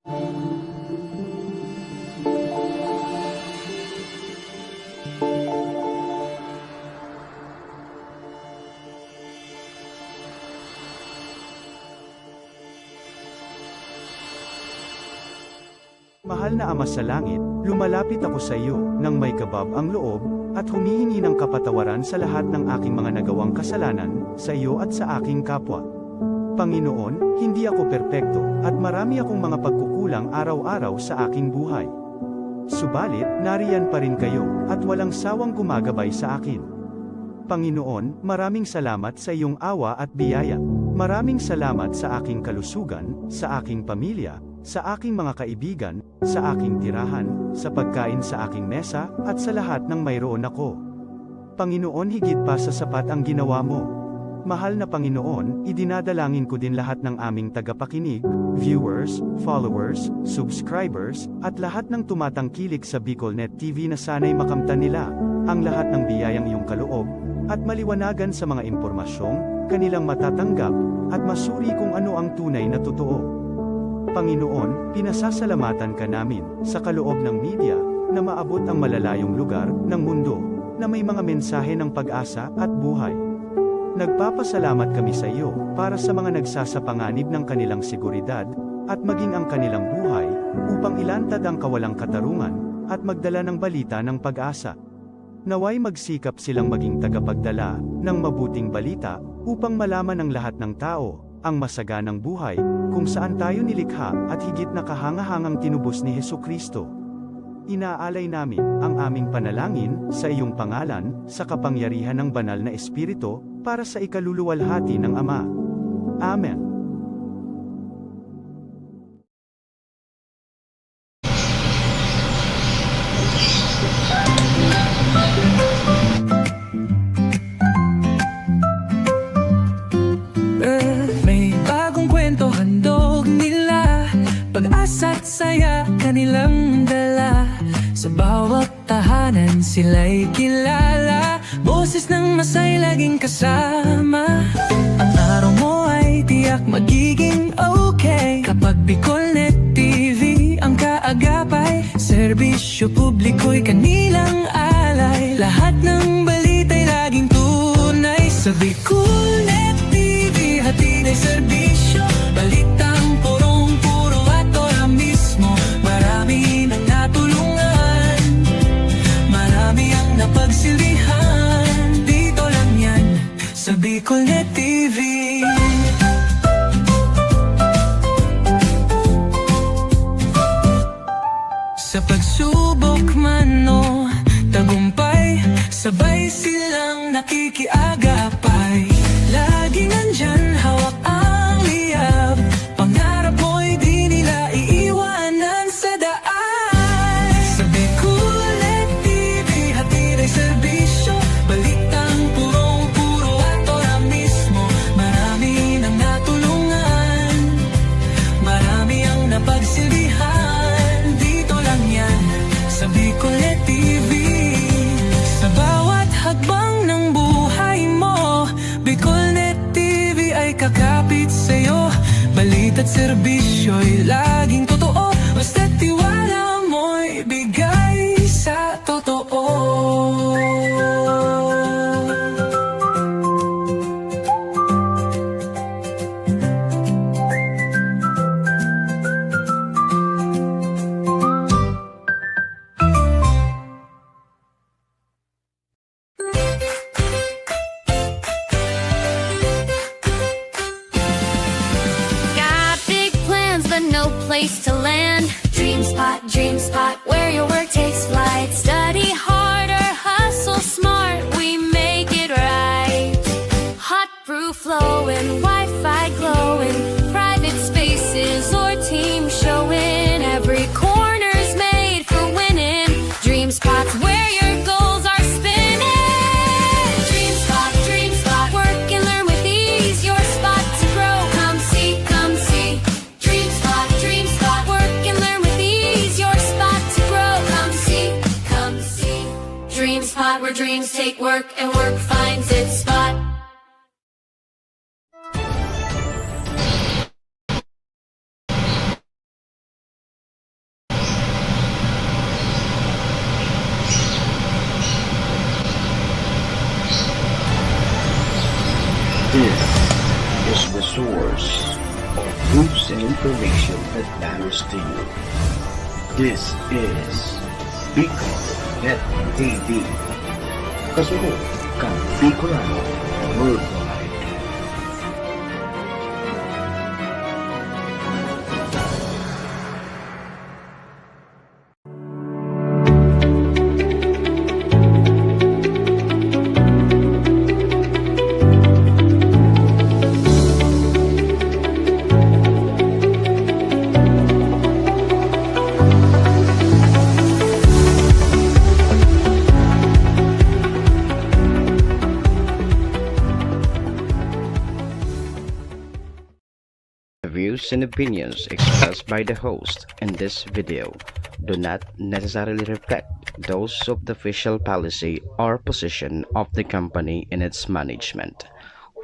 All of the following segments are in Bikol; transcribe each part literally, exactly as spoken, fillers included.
Mahal na Ama sa Langit, lumalapit ako sa iyo nang may kabab ang loob, at humihingi ng kapatawaran sa lahat ng aking mga nagawang kasalanan, sa iyo at sa aking kapwa. Panginoon, hindi ako perpekto, at marami akong mga pagkukulang araw-araw sa aking buhay. Subalit, nariyan pa rin kayo, at walang sawang gumagabay sa akin. Panginoon, maraming salamat sa iyong awa at biyaya. Maraming salamat sa aking kalusugan, sa aking pamilya, sa aking mga kaibigan, sa aking tirahan, sa pagkain sa aking mesa, at sa lahat ng mayroon ako. Panginoon, higit pa sa sapat ang ginawa mo. Mahal na Panginoon, idinadalangin ko din lahat ng aming tagapakinig, viewers, followers, subscribers, at lahat ng tumatangkilik sa BicolNet T V na sana'y makamtan nila ang lahat ng biyayang iyong kaloob at maliwanagan sa mga impormasyong kanilang matatanggap at masuri kung ano ang tunay na totoo. Panginoon, pinasasalamatan ka namin sa kaloob ng media na maabot ang malalayong lugar ng mundo na may mga mensahe ng pag-asa at buhay. Nagpapasalamat kami sa iyo para sa mga nagsasapanganib ng kanilang seguridad at maging ang kanilang buhay upang ilantad ang kawalang katarungan at magdala ng balita ng pag-asa. Nawa'y magsikap silang maging tagapagdala ng mabuting balita upang malaman ng lahat ng tao ang masaganang buhay kung saan tayo nilikha at higit na kahangahangang tinubos ni Jesu-Cristo. Inaalay namin ang aming panalangin sa iyong pangalan, sa kapangyarihan ng Banal na Espiritu, para sa ikaluluwalhati ng Ama. Amen. May bagong kwento handog nila, pag-asa at saya kanilang dala. Sa bawat tahanan sila'y kilala, boses ng masay laging kasama. Ang araw mo ay tiyak magiging okay kapag BicolNet T V ang kaagapay. Serbisyo publiko'y kanilang alay, lahat ng balita'y laging tunay. Sa BicolNet T V, hatid ay serbisyo, balitang purong-puro at ora mismo. Marami nang natulungan, marami ang napagsilbihan. Dito lang yan, sa BicolNet T V. Sa pagsubok man o tagumpay, sabay silang nakikiagapay. Laging nandyan, hawak ang liyab, pangarap mo'y di nila iiwanan sa daan. Sa BicolNet T V, hatid ay serbisyo, balitang purong-puro at ora mismo. Marami nang natulungan, marami ang napagsilbihan. Dito lang yan, sa BicolNet T V. Sa bawat hakbang ng buhay mo, BicolNet T V ay kakapit sa'yo. Balita't serbisyo'y laging totoo, basta't tiwala mo'y bigay sa totoo. Got big plans, but no place to land. DreamSpot, DreamSpot, where your work takes flight. Study hard or hustle smart, we make it right. Hot brew flowing, Wi-Fi glowing, private spaces or team showing. Every corner's made for winning. DreamSpot's where your goals are spinning. DreamSpot, DreamSpot, work and learn with ease. Your spot to grow. Come see, come see. DreamSpot, DreamSpot, work and learn with ease. Your spot to grow. Come see, come see. DreamSpot, where dreams take work and work finds its spot. News and information that matters to you. This is Bicol Net T V. Kasunod kan Bicolano Worldwide. The views and opinions expressed by the host in this video do not necessarily reflect those of the official policy or position of the company in its management.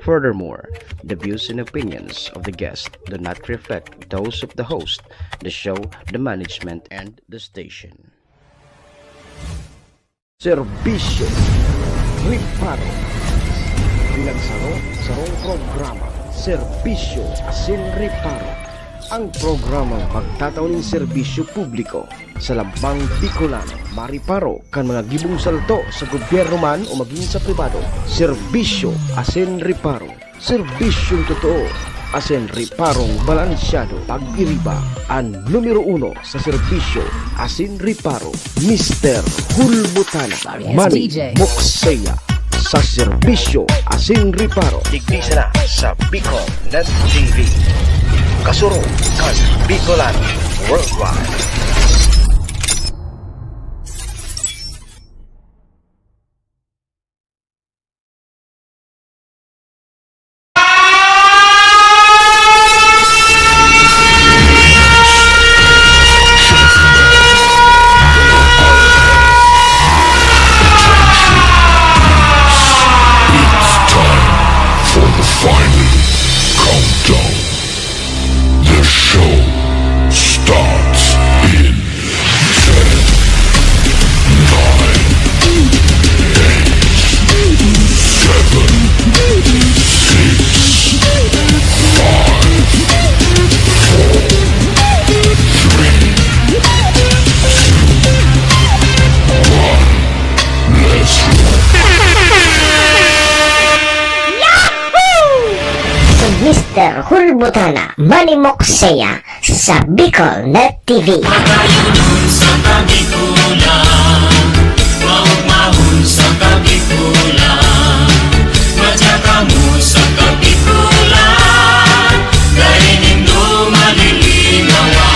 Furthermore, the views and opinions of the guest do not reflect those of the host, the show, the management, and the station. Serbisyo Reparo. Pinagsaro-sarong programa, Serbisyo asin Reparo. Ang programang magtatao nin serbisyo publiko sa lambang Bicolano, mareparo kan mga gibong salto sa gobyerno man o magin sa pribado. Serbisyo asin Reparo. Serbisyong totoo asin reparong balansyado. Pag-iriba an numero uno sa serbisyo asin reparo, Mister Hulbutana. Sorry, it's Manny D J. Moksea sa serbisyo asin reparo. Digdi sana sa Bicol Net T V. Kasurog kan Bicolano Worldwide. It's time for the final countdown. The show starts in ten, nine, eight, seven, six, five, four, three, two, one. Let's roll. Yahoo! Si Mister Hulbutana, Manny Moksea, sa Bicol Net T V. Matayunon sa Kabikulan, maugmahon sa Kabikulan, madya kamo sa Kabikulan, dai nindo malilinawan.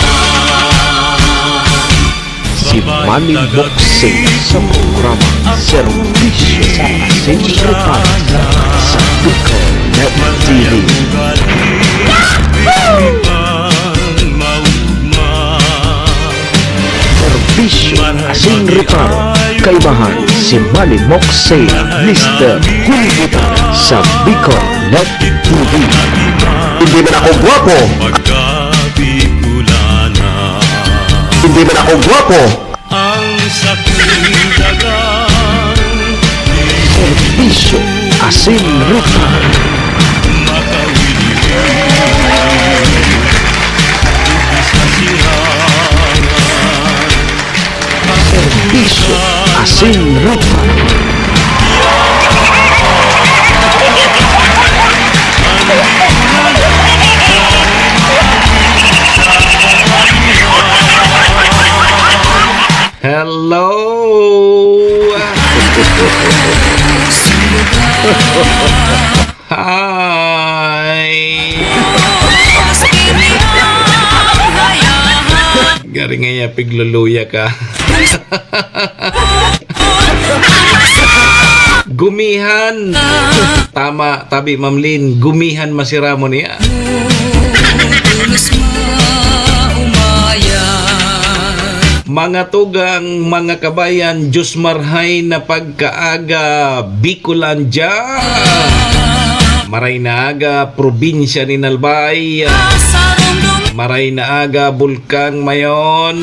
Si Manny Boxing sa programa Serbisyo sa Asin Reparo sa Bicol Net T V. Serbisyo asin reparo, kaibahan si Manny Moxey, Mister Hulbutan sa Bicol Net T V. Hindi man ako gwapo. Hindi man ako gwapo. Ang sakong dagang Serbisyo asin reparo. Makawili sa sirangan. Serbisyo asin reparo. Hello! Hi! Gari nga ya, pigluluya ka. Gumihan. Tama, tabi, Ma'am Lynn. Gumihan masiramon niya. Mga tugang, mga kabayan, Diyos marhay na pagkaaga, Bicolandia. Maray na aga, probinsya nin Albay. Maray na aga, Bulkang Mayon.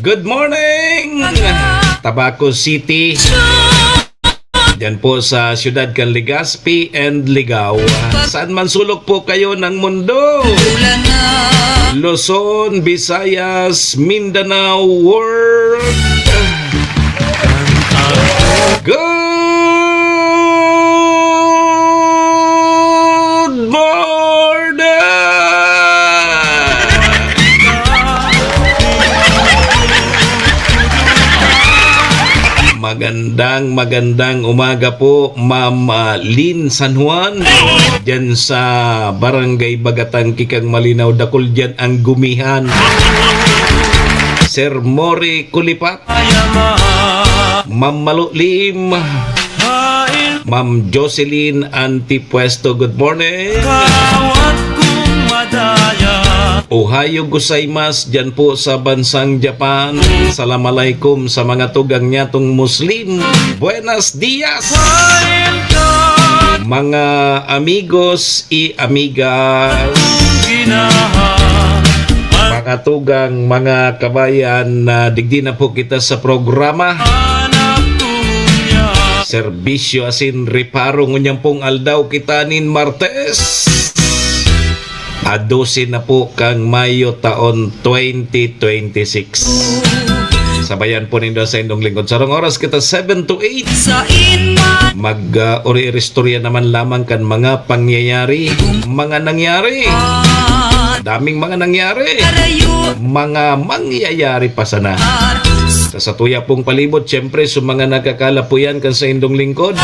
Good morning, Tabaco City. Yan po sa siyudad kan Legazpi and Ligao. Saan man sulok po kayo ng mundo? Luzon, Visayas, Mindanao, world. Good morning! Magandang, magandang umaga po, Ma'am, ah, Lynn San Juan, diyan sa Barangay Bagatang, Kikang Malinaw, dakul diyan ang gumihan. Sir Mori Kulipat, Ma'am Malulim, Ma'am Jocelyn Antipuesto, good morning. Ohayo gozaimasu diyan po sa bansang Japan. Salam alaikum sa mga tugang nyatong Muslim. Buenos dias, mga amigos y amigas. Mga tugang, mga kabayan, na digdi na po kita sa programa. Serbisyo asin reparo ngunyan pong aldaw kita nin Martes. A dose na po kan Mayo taon twenty twenty-six. Sabayan po nindo sa indong lingkod. Sarong oras kita, seven to eight. Mag, ah, uri-uri istorya naman lamang kan mga pangyayari, mga nangyari. Daming mga nangyari. Mga mangyayari pa sana. Sa satuya pong palibot, siyempre, sa mga nagkakalapuyan kan sa indong lingkod.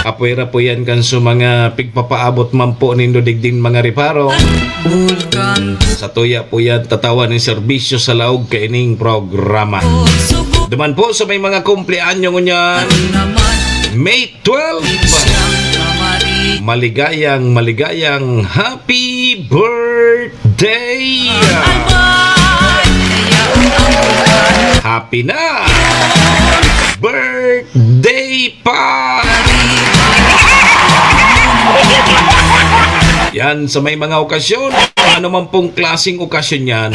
Apwera po yan kan sa mga pigpapaabot man po nindo digding mga reparo. Satuya po yan, tatawan nin serbisyo sa laog kaining programa. Duman po sa may mga kumpleanyo ngunyan. May twelve. Maligayang, maligayang happy birthday! Happy na! Birthday pa! Yan, sa may mga okasyon, ano man pong klaseng okasyon yan,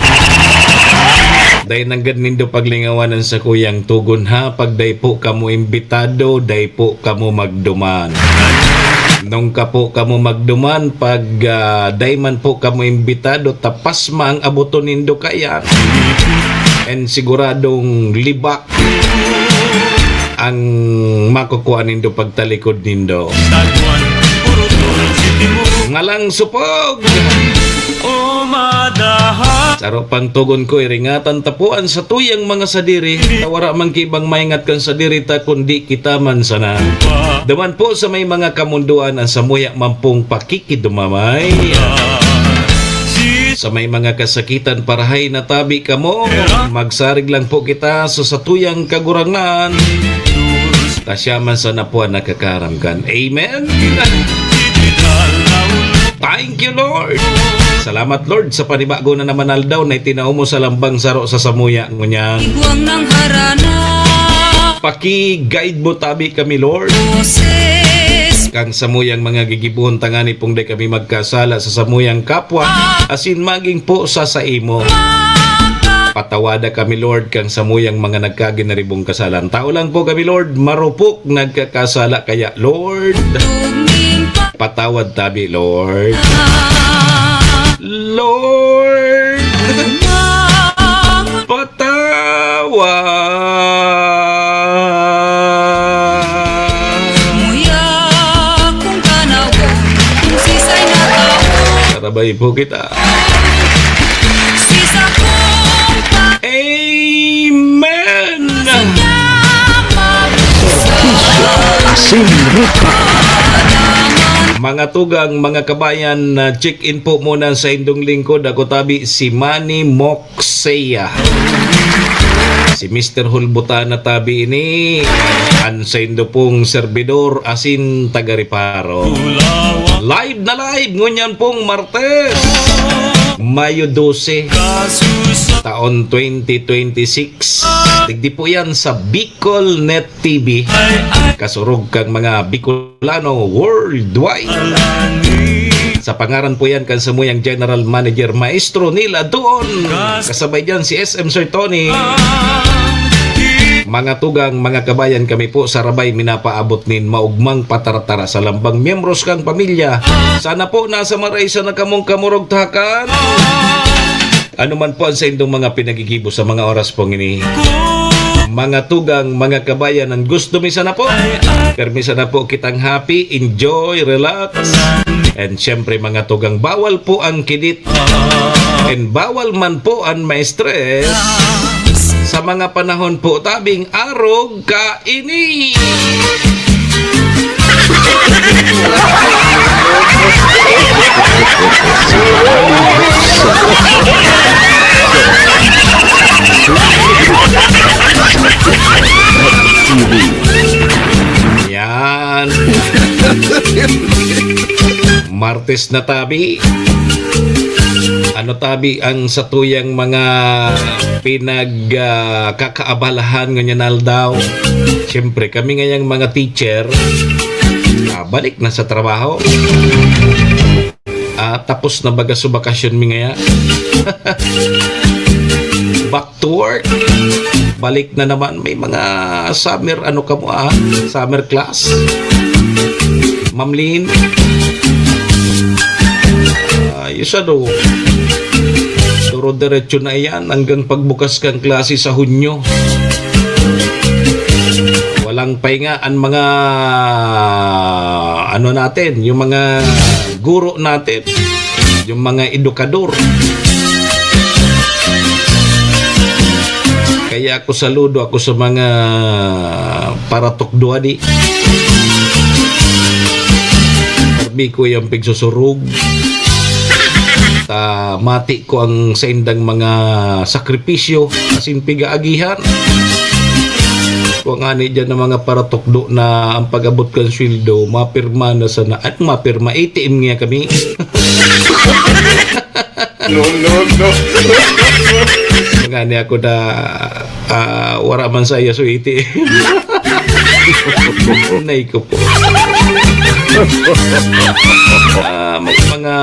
dai nanggad nindo paglingawan an sakuyang togon, ha. Pag dai po kamo imbitado, dai po kamo magduman. Nung ka po kamo magduman, pag, ah, dai man po kamo imbitado, ta pasma ang aboton nindo kaiyan. And siguradong libak ang makukua nindo pagtalikod nindo. Ngalang supog! Saro pang togon ko, iringatan ta po an satuyang mga sadiri, ta wara man ki ibang maingat kan sadiri ta, kundi kita man sana. Duman po sa may mga kamundoan, an samuya man pong pakikidumamay. Sa may mga kasakitan, parahay na tabi kamo. Magsarig lang po kita sa satuyang Kagurangnan. Ta siya man sana po an nakakaram kan. Amen? Thank you, Lord. Salamat, Lord, sa panibago na naman aldaw na itinao mo sa lambang saro sa samuya ngunyan. Igwang ng harana. Paki-guide mo tabi kami, Lord. Boses. Kang samuyang mga gigibohon tangani pong dai kami magkasala sa samuyang kapwa, asin magin po sa saimo. Patawada kami, Lord, kang samuyang mga nagkaginaribong kasalan. Tao lang po kami, Lord, marupok nagkakasala. Kaya, Lord, patawad tabi, Lord. Lord, patawad. Muya kung tanawon, kung sisay na tawo. Karabay po kita. Si sakong pa- Amen! Asin Rupa. Mga tugang, mga kabayan, na check-in po muna sa indong lingkod. Ako tabi si Manny Moksea. Si Mister Hulbutana tabi ini, an saindo pong serbidor asin taga-reparo. Live na live ngunyan pong Martes, Mayo dose, taon twenty twenty-six. Digdi po yan sa Bicol Net T V. Kasurog kang mga Bicol plano worldwide. Sa pangaran po yan kan samuyang General Manager, Maestro Neil Aduon. Kasabay dyan si S M Sir Tony. Mga tugang, mga kabayan, kami po sarabay minapaabot nin maugmang patartara sa lambang miyembros kang pamilya. Sana po nasa marhay sana kamong kamurog tahakan. Ano man po ang saindong mga pinagigibo sa mga oras pong ini. Mga tugang, mga kabayan, ang gusto mi sana po, permi sana po kitang happy, enjoy, relax. And syempre, mga tugang, bawal po ang kidit. And bawal man po ang ma-stress sa mga panahon po tabing arog kaini. Yan. Martes na tabi. Ano tabi ang satuyang mga pinag, ah, kakaabalahan ngunyan aldaw? Siyempre, kami ngayang mga teacher, ah, balik na sa trabaho. Ah, tapos na baga sa bakasyon mi ngaya. Back to work. Balik na naman. May mga summer, ano ka mo, ah? Summer class. Ma'am Lynn. Ayos, ano? Duro-diretso na iyan hanggang pagbukas kang klase sa Hunyo. Walang pahinga ang mga, ano natin, yung mga guro natin, yung mga edukador. Kaya ako saludo ako sa mga paratukdo adi. Karbi ko yung pigsusurog. Ta mati ko ang saindang mga sakripisyo, asin pigaagihan. Kung ani dyan ang mga paratukdo na ang pag-abot kan sweldo, mapirma na sana. Ay, mapirma, A T M niya kami. No, no, no. Ngani ako na, ah, wala man sa iya suwiti. Nay ko po. Ah, may mga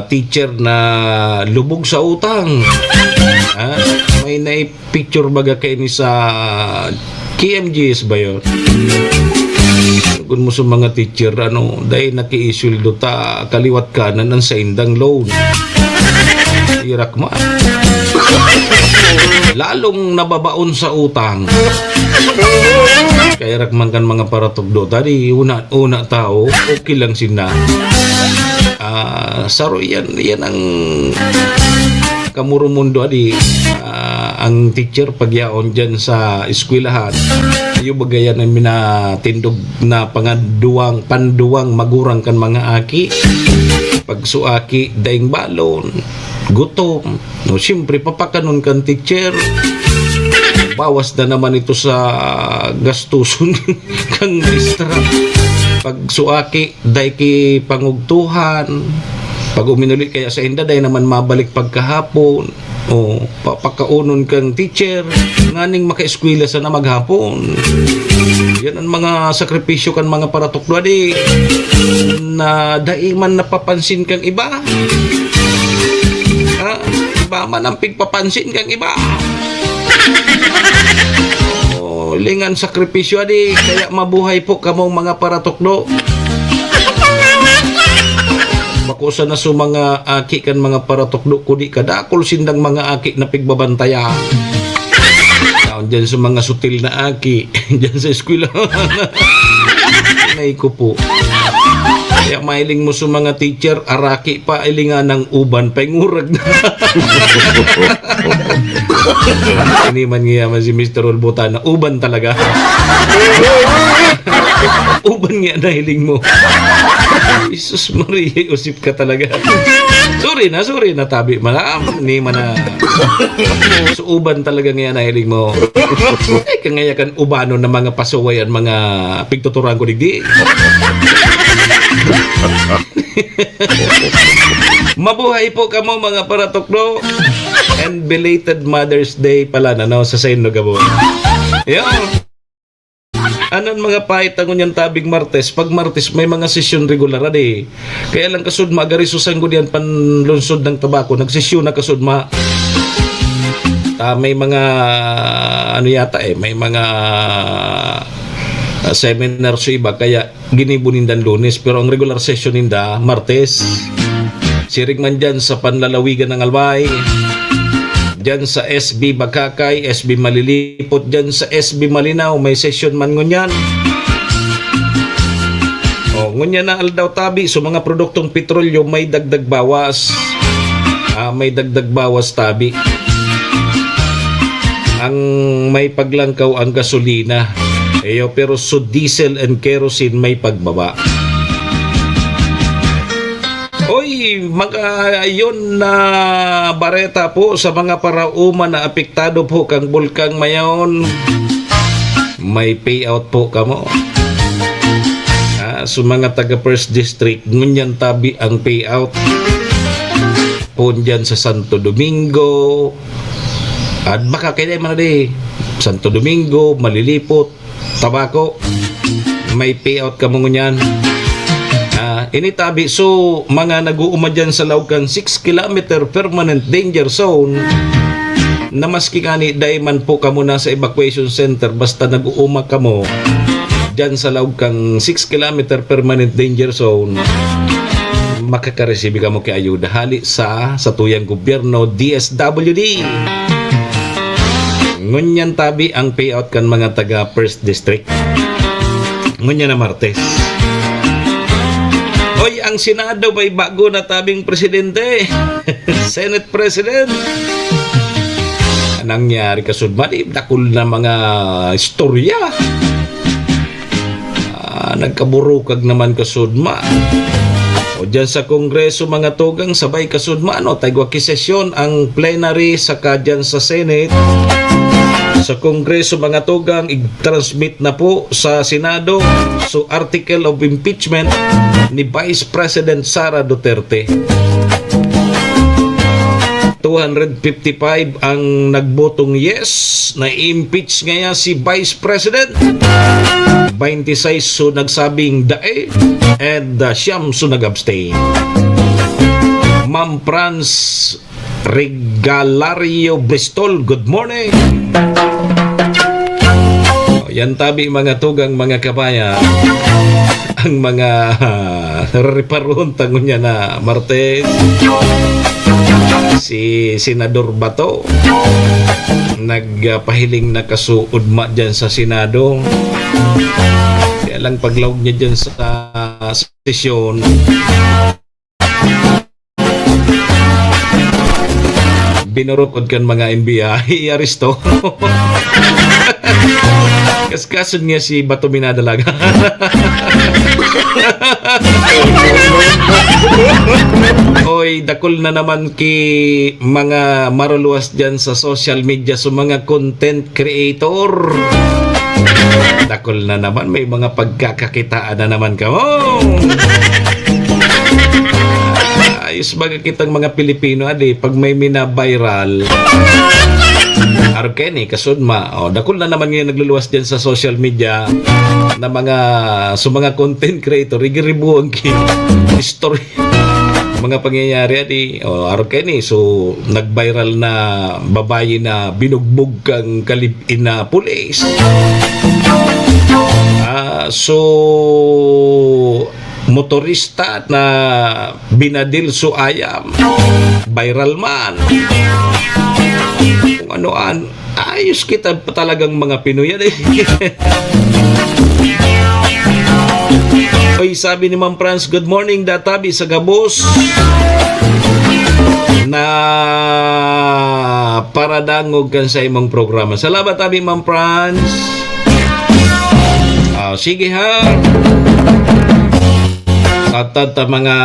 teacher na lubog sa utang. Ha? May nai- picture baga kaini sa K M G S ba yun? Kun mo sa mga teacher, ano, dahil nakiisweldo ta, kaliwat kanan ang saindang loan. Irak man. Lalong nababaon sa utang. Kaya rak man kan mga paratugdo, tadi, una, una tao, okay lang sina. Ah, saro yan, yan ang kamurumundo, adi, ah, ang teacher pagyaon dyan sa eskwelahan, iyo bagayan ang minatindog na pangaduwang, panduwang magurang kan mga aki. Pagsuaki, daing balon, gutom. No, siyempre, papakanon kan teacher. Bawas na naman ito sa gastuson kan maestra. Pagsuaki, dai ki pangugtuhan. Pag uminuli kaya sa inda, dai naman mabalik pagkahapon. O, papakaunon kang teacher, nganing makaeskwela sana maghapon. Yan ang mga sakripisyo kan mga paratukdo, di na dai man napapansin kang iba. Ha? Iba man ang pigpapansin kang iba. Oh, lingan sakripisyo, adi. Kaya mabuhay po kamong mga paratukdo. Bako sana sa mga aki kan mga paratukdo, kudi kadakol sindang mga aki na pigbabantaya. Taon dyan sa mga sutil na aki, dyan sa eskwela. Nay ko po. Kaya mahiling mo sa mga teacher, araki pa, ilingan ng uban, paingurag na. Ini man nga man si Mister Ulbutana, uban talaga. Uban nga nahiling mo. Jesus Maria, usip ka talaga. Sorry na, sorry na, tabi man. Ah, ni man na. So, uban talaga nga nahiling mo. Ay, kangaya kan ubanon na mga pasuway ang mga pigtuturan ko digdi. Mabuhay po kamo, mga paratukdo. And belated Mother's Day pala na, no, sa sayo, no, gabo. Yun. Anan mga pahit ang ngunyan tabing Martes. Pag Martes, may mga sesyon regular, adi. Kaya lang kasudma, gari sa sanggunian panlunsod ng tabako, nagsesyon na kasudma. Ah, may mga, ano yata eh, may mga, ah, seminar sa iba, kaya ginibo nindan Lunes, pero ang regular session ninda, Martes. Siring man dyan sa Panlalawigan ng Albay, dyan sa S B Bakakay, S B Malilipot, dyan sa S B Malinao, may session man ngunyan. Oh, ngunyan na aldaw tabi, so mga produktong petrolyo may dagdag bawas. Ah, may dagdag bawas tabi. Ang may paglangkaw ang gasolina. Eyo, pero so diesel and kerosene may pagbaba. Oy, mga yun na bareta po sa mga paraoma na apektado po kang Bulkang Mayon. May payout po kamo. Ah, so mga taga First District, ngunyan tabi ang payout. Poon dyan sa Santo Domingo. At baka kaya man na di, Santo Domingo, Malilipot, Tabaco. May payout kamo ngunyan. Ah, ini tabi, so, mga nag-uuma dyan sa laog kan six kilometer permanent danger zone, na maski kani dai man po kamo nasa evacuation center, basta nag-uuma kamo dyan sa laog kang six kilometer permanent danger zone, makakaresibi kamo ki ayuda hali sa satuyang gobyerno, D S W D. Ngunyan tabi ang payout kan mga taga First District. Ngunyan na Martes. Oy, ang Senado may bago na tabing presidente. Senate President. Nangyari kasudman, eh, dakul na mga istorya. Ah, nagkaburukag naman kasudman. O dyan sa Kongreso, mga tugang, sabay kasudman, no? Tagwa ki sesyon ang plenary saka dyan sa Senate. Sa Kongreso, mga tugang, i-transmit na po sa Senado. So, article of impeachment ni Vice President Sara Duterte. Two hundred fifty-five ang nagbotong yes, na-impeach ngaya si Vice President. Twenty-six so nagsabing dai, and, uh, siyam so nag-abstain. Ma'am Franz Regalario Bristol, good morning. O, yan tabi, mga tugang, mga kabayan. Ang mga, ah, reparoon ta ngunyan na Martes, si Senador Bato, nagpahiling na kasuod ma dyan sa Senado. Kaya lang paglaog niya dyan sa sesyon, binorokod kan mga N B I, iaresto. Kaskasod niya si Bato Minadalaga. Oy, dakul na naman ki mga maruluwas dyan sa social media, so mga content creator. Dakul na naman, may mga pagkakakitaan na naman kamo. Ayos baga kitang mga Pilipino, adi, pag may mina-viral. Arog kaini, kasudma. O, dakul na naman ngayon nagluluwas dyan sa social media na mga, so mga content creator, igiribuang ki-, story. Mga pangyayari, adi, o, arog kaini. So, nag-viral na babayi na binugbog kang kalib-in na pulis. Ah, so, motorista na binadil so ayam. Viral man. Kung ano an-, ayos kita pa talagang mga Pinoy yan eh. Oy, sabi ni Ma'am Franz, "Good morning, databi sa gabos na paradangog kan sa imong programa." Salamat, abi, Ma'am Franz. Ah, sige, ha. At, at, ah, mga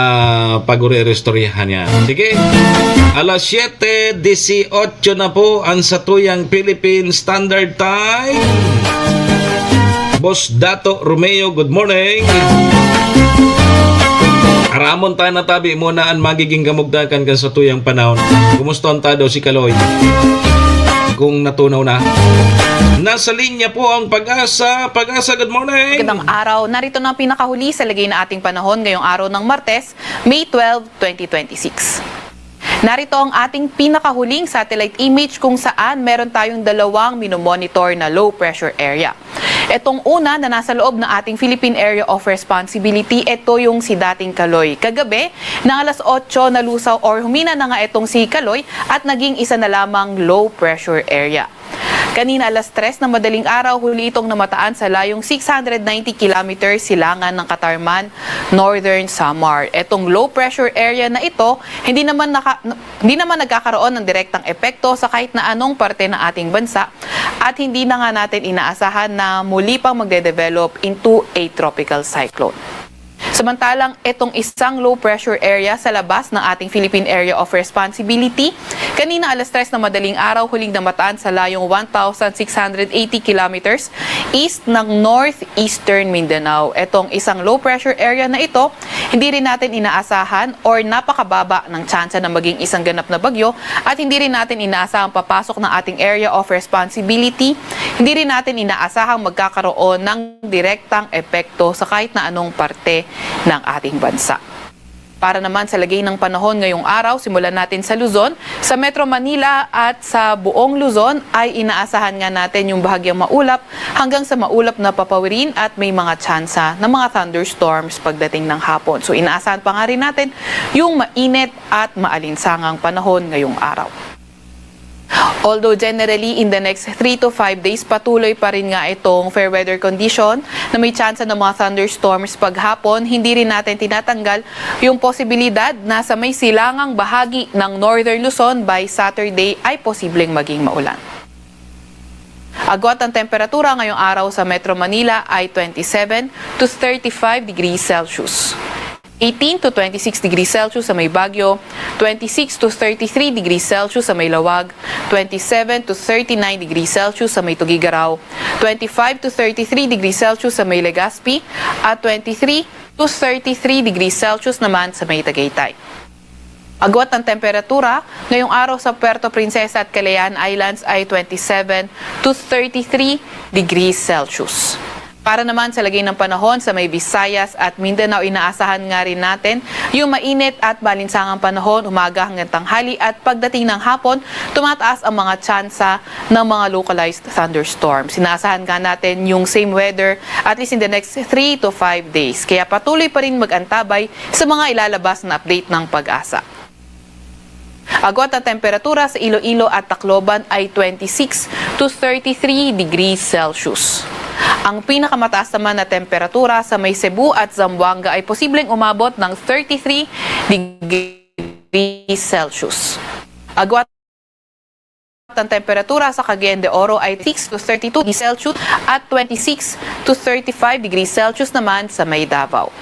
paguri-istoryahan niya. Sige. Alas siyete dieciocho na po ang satuyang Philippine Standard Time. Boss Dato Romeo, good morning. Aramon tayo na tabi muna ang magiging kamugtakan kan satuyang panahon. Kumusta ang tado si Kaloy? Kung natunaw na. Nasa linya po ang Pag-asa. Pag-asa, good morning. Magandang araw. Narito na ang pinakahuli sa lagay na ating panahon ngayong araw ng Martes, May twelve, twenty twenty-six. Narito ang ating pinakahuling satellite image kung saan meron tayong dalawang minomonitor na low pressure area. Itong una na nasa loob ng ating Philippine Area of Responsibility, ito yung si dating Kaloy. Kagabi, ng alas otso nalusaw or humina na nga itong si Kaloy at naging isa na lamang low pressure area. Kanina alas tres ng madaling araw, huli itong namataan sa layong six hundred ninety kilometers silangan ng Catarman, Northern Samar. Itong low pressure area na ito, hindi naman naka-, hindi naman nagkakaroon ng direktang epekto sa kahit na anong parte ng ating bansa at hindi na nga natin inaasahan na muli pang magde-develop into a tropical cyclone. Samantalang itong isang low pressure area sa labas ng ating Philippine Area of Responsibility, kanina alas tres ng madaling araw, huling namataan sa layong one thousand six hundred eighty kilometers east ng northeastern Mindanao. Itong isang low pressure area na ito, hindi rin natin inaasahan or napakababa ng tsansa na maging isang ganap na bagyo at hindi rin natin inaasahang papasok ng ating area of responsibility. Hindi rin natin inaasahang magkakaroon ng direktang epekto sa kahit na anong parte ng ating bansa. Para naman sa lagay ng panahon ngayong araw, simulan natin sa Luzon. Sa Metro Manila at sa buong Luzon ay inaasahan nga natin yung bahagyang maulap hanggang sa maulap na papawirin at may mga tsansa ng mga thunderstorms pagdating ng hapon. So, inaasahan pa nga rin natin yung mainit at maalinsangang panahon ngayong araw. Although generally, in the next three to five days, patuloy pa rin nga itong fair weather condition na may tsansa ng mga thunderstorms paghapon, hindi rin natin tinatanggal yung posibilidad na sa may silangang bahagi ng Northern Luzon by Saturday ay posibleng maging maulan. Agwat ang temperatura ngayong araw sa Metro Manila ay twenty-seven to thirty-five degrees Celsius. Eighteen to twenty-six degrees Celsius sa may Baguio, twenty-six to thirty-three degrees Celsius sa may Laoag, twenty-seven to thirty-nine degrees Celsius sa may Tuguegarao, twenty-five to thirty-three degrees Celsius sa may Legazpi, at twenty-three to thirty-three degrees Celsius naman sa may Tagaytay. Agwat ang temperatura ngayong araw sa Puerto Princesa at Calayan Islands ay twenty-seven to thirty-three degrees Celsius. Para naman sa lagay ng panahon sa may Visayas at Mindanao, inaasahan nga rin natin yung mainit at maalinsangang panahon umaga hanggang tanghali at pagdating ng hapon, tumataas ang mga tsansa ng mga localized thunderstorms. Inaasahan nga natin yung same weather at least in the next three to five days. Kaya patuloy pa rin mag-antabay sa mga ilalabas na update ng PAGASA. Agwat ang temperatura sa Iloilo at Tacloban ay twenty-six to thirty-three degrees Celsius. Ang pinakamataas naman na temperatura sa may Cebu at Zamboanga ay posibleng umabot ng thirty-three degrees Celsius. Agwat ang temperatura sa Cagayan de Oro ay six to thirty-two degrees Celsius at twenty-six to thirty-five degrees Celsius naman sa may Davao.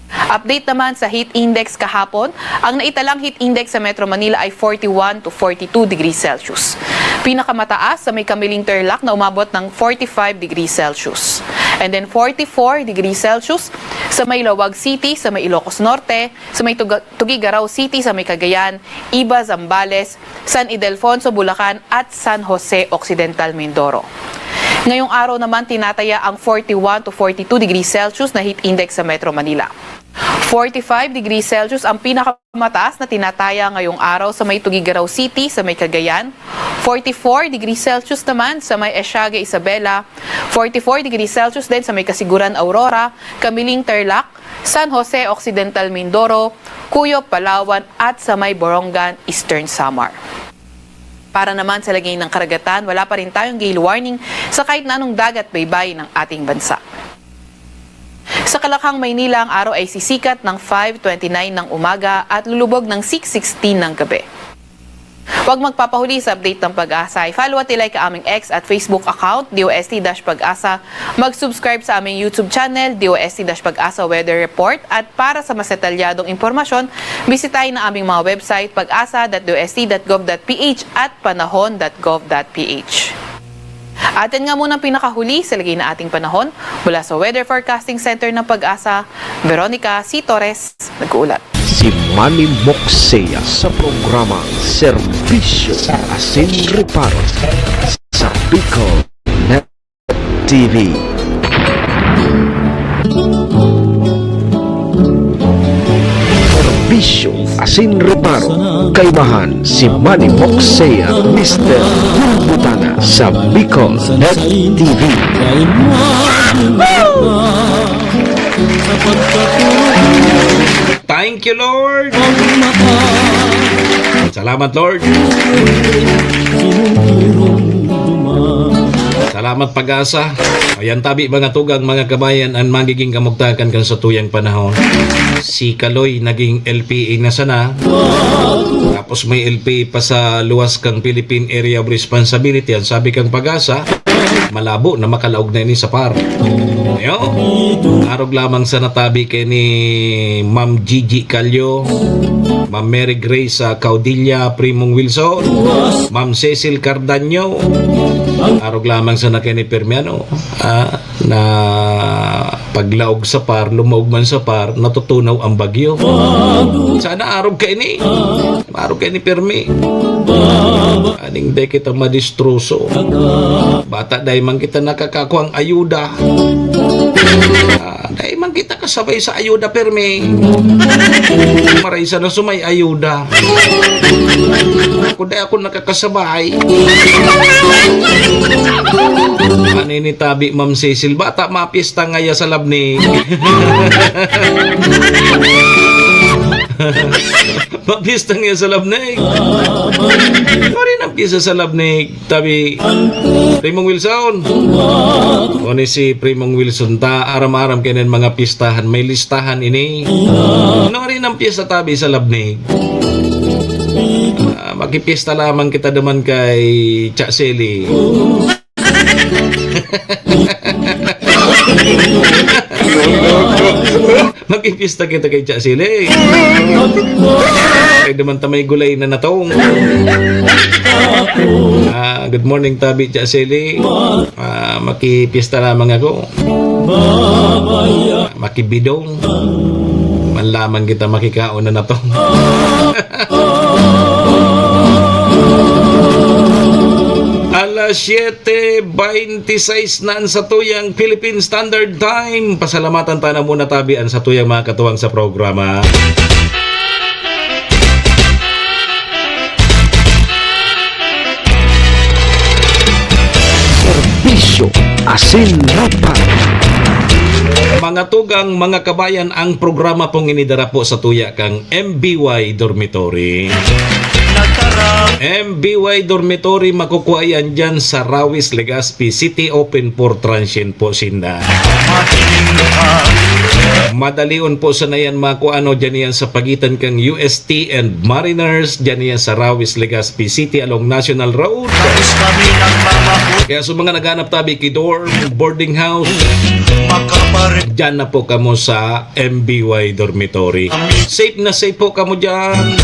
Update naman sa heat index kahapon, ang naitalang heat index sa Metro Manila ay forty-one to forty-two degrees Celsius. Pinakamataas sa may Camiling Tarlac na umabot ng forty-five degrees Celsius. And then forty-four degrees Celsius sa may Laoag City, sa may Ilocos Norte, sa may Tuga-, Tuguegarao City, sa may Cagayan, Iba, Zambales, San Ildefonso, Bulacan at San Jose Occidental, Mindoro. Ngayong araw naman, tinataya ang forty-one to forty-two degrees Celsius na heat index sa Metro Manila. Forty-five degrees Celsius ang pinakamataas na tinataya ngayong araw sa may Tuguegarao City, sa may Cagayan. Forty-four degrees Celsius naman sa may Asiaga, Isabela. Forty-four degrees Celsius din sa may Casiguran, Aurora, Camiling, Tarlac, San Jose Occidental, Mindoro, Cuyo, Palawan at sa may Borongan, Eastern Samar. Para naman sa lagay ng karagatan, wala pa rin tayong gale warning sa kahit na anong dagat baybay ng ating bansa. Sa Calakhang, Maynila, ang araw ay sisikat ng five twenty-nine ng umaga at lulubog ng six sixteen ng gabi. Huwag magpapahuli sa update ng PAGASA. I-follow at i-like ang aming X at Facebook account, D O S T dash PAGASA. Mag-subscribe sa aming YouTube channel, D O S T dash PAGASA Weather Report. At para sa mas detalyadong impormasyon, bisitahin ang aming mga website, pagasa dot D O S T dot gov dot P H at panahon dot gov dot P H. At yan nga muna ang pinakahuli sa lagay na ating panahon. Mula sa Weather Forecasting Center ng PAGASA, Veronica C. Torres, nag-uulat. Si Manny Moxea sa programa Serbisyo Asin Reparo sa Bicol Net T V. Serbisyo asin reparo, kaibahan si Manny Moxea, Mister Bulbutana sa Bicol Net T V. Thank you, Lord. Salamat, Lord. Salamat, Pag-asa. Ayan tabi, mga tugang, mga kabayan, an magiging kamugtakan kan satuyang panahon. Si Kaloy naging L P A na sana. Tapos may L P A pa sa luwas kang Philippine Area of Responsibility. An sabi kang Pag-asa, malabo na makalaog na ini sa PAR. Ayo, arog lamang sana tabi kay ni Ma'am Gigi Calio, Ma'am Mary Grace, ah, Caudilla, Primong Wilson, Ma'am Cecil Cardaño. Arog lamang sana kay ni Permiano, ah, na paglaog sa PAR, lumaog man sa PAR, natutunaw ang bagyo. Sana arog kay ni, arog kay ni Permi. Aning di kita madistroso. Bata dai man kita nakakakuang ayuda. Ah, dai man kita kasabay sa ayuda, Permi. Maray sana sumay ayuda. Ako dai ako nakakasabay. Ano ini tabi, Ma'am Cecil? Bata mapista ngaya sa labnig. Mapista ngaya sa labnig. Pare, nagpista sa labnig. Tabi, Primong Wilson. O ni si Primong Wilson ta, aram-aram kainan mga pistahan. May listahan ini. Ano rin ang piyesta tabi sa labnig? Ah, makipista lamang kita naman kay Cha Seli. Makipista kita kay Cha Seli. Kay naman ta may gulay na natong. Ah, good morning, tabi Cha Seli. Ah, makipista lamang ako. Makibidong. Man lamang kita makikaon na natong. Alas siyete beintisais na an satuyang Philippine Standard Time. Pasalamatan ta na muna tabi an satuyang mga katuwang sa programa. Serbisyo asin reparo. Mga tugang, mga kabayan, ang programa pong inidara po sa tuya kang M B Y Dormitory. M B Y Dormitory, makukuha yan dyan sa Rawis, Legazpi City, open for transient po sinda. Madalion po sana yan makuha, ano, dyan yan sa pagitan kang U S T and Mariners, dyan yan sa Rawis, Legazpi City along National Road. Kaya sa mga naghanap tabi ki dorm, boarding house, dyan na po kamo sa M B Y Dormitory. Safe na safe po kamo dyan.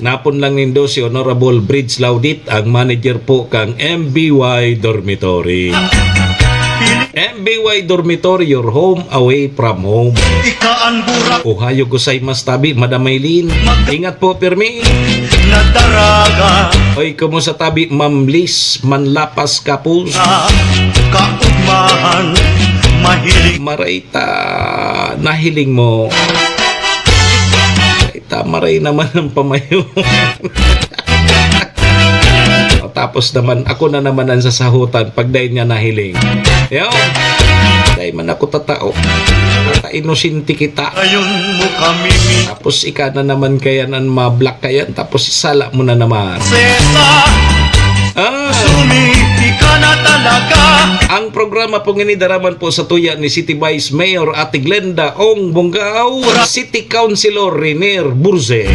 Napon lang nindo si Honorable Bridge Laudit, ang manager po kang M B Y Dormitory. M B Y Dormitory, your home away from home. Ohayo gozaimasu tabi, Madam Maylin. Ingat po, pirmi. Oy, kumusta tabi, Ma'am Liz Manlapas Kapus? Maray ta nahiling mo. Ay, tama rin naman ang pamayo. O, tapos naman, ako na naman ang sasahutan pag dahil nga nahiling. Yo, dahil man ako tatao. Bata inosente kita. Tapos ika na naman kaya nan mablock kayan, tapos isala mo na naman. Ah. Ang programa pong ini daraman po sa tuya ni City Vice Mayor Ate Glenda Ong Bongao, City Councilor Renier Burze,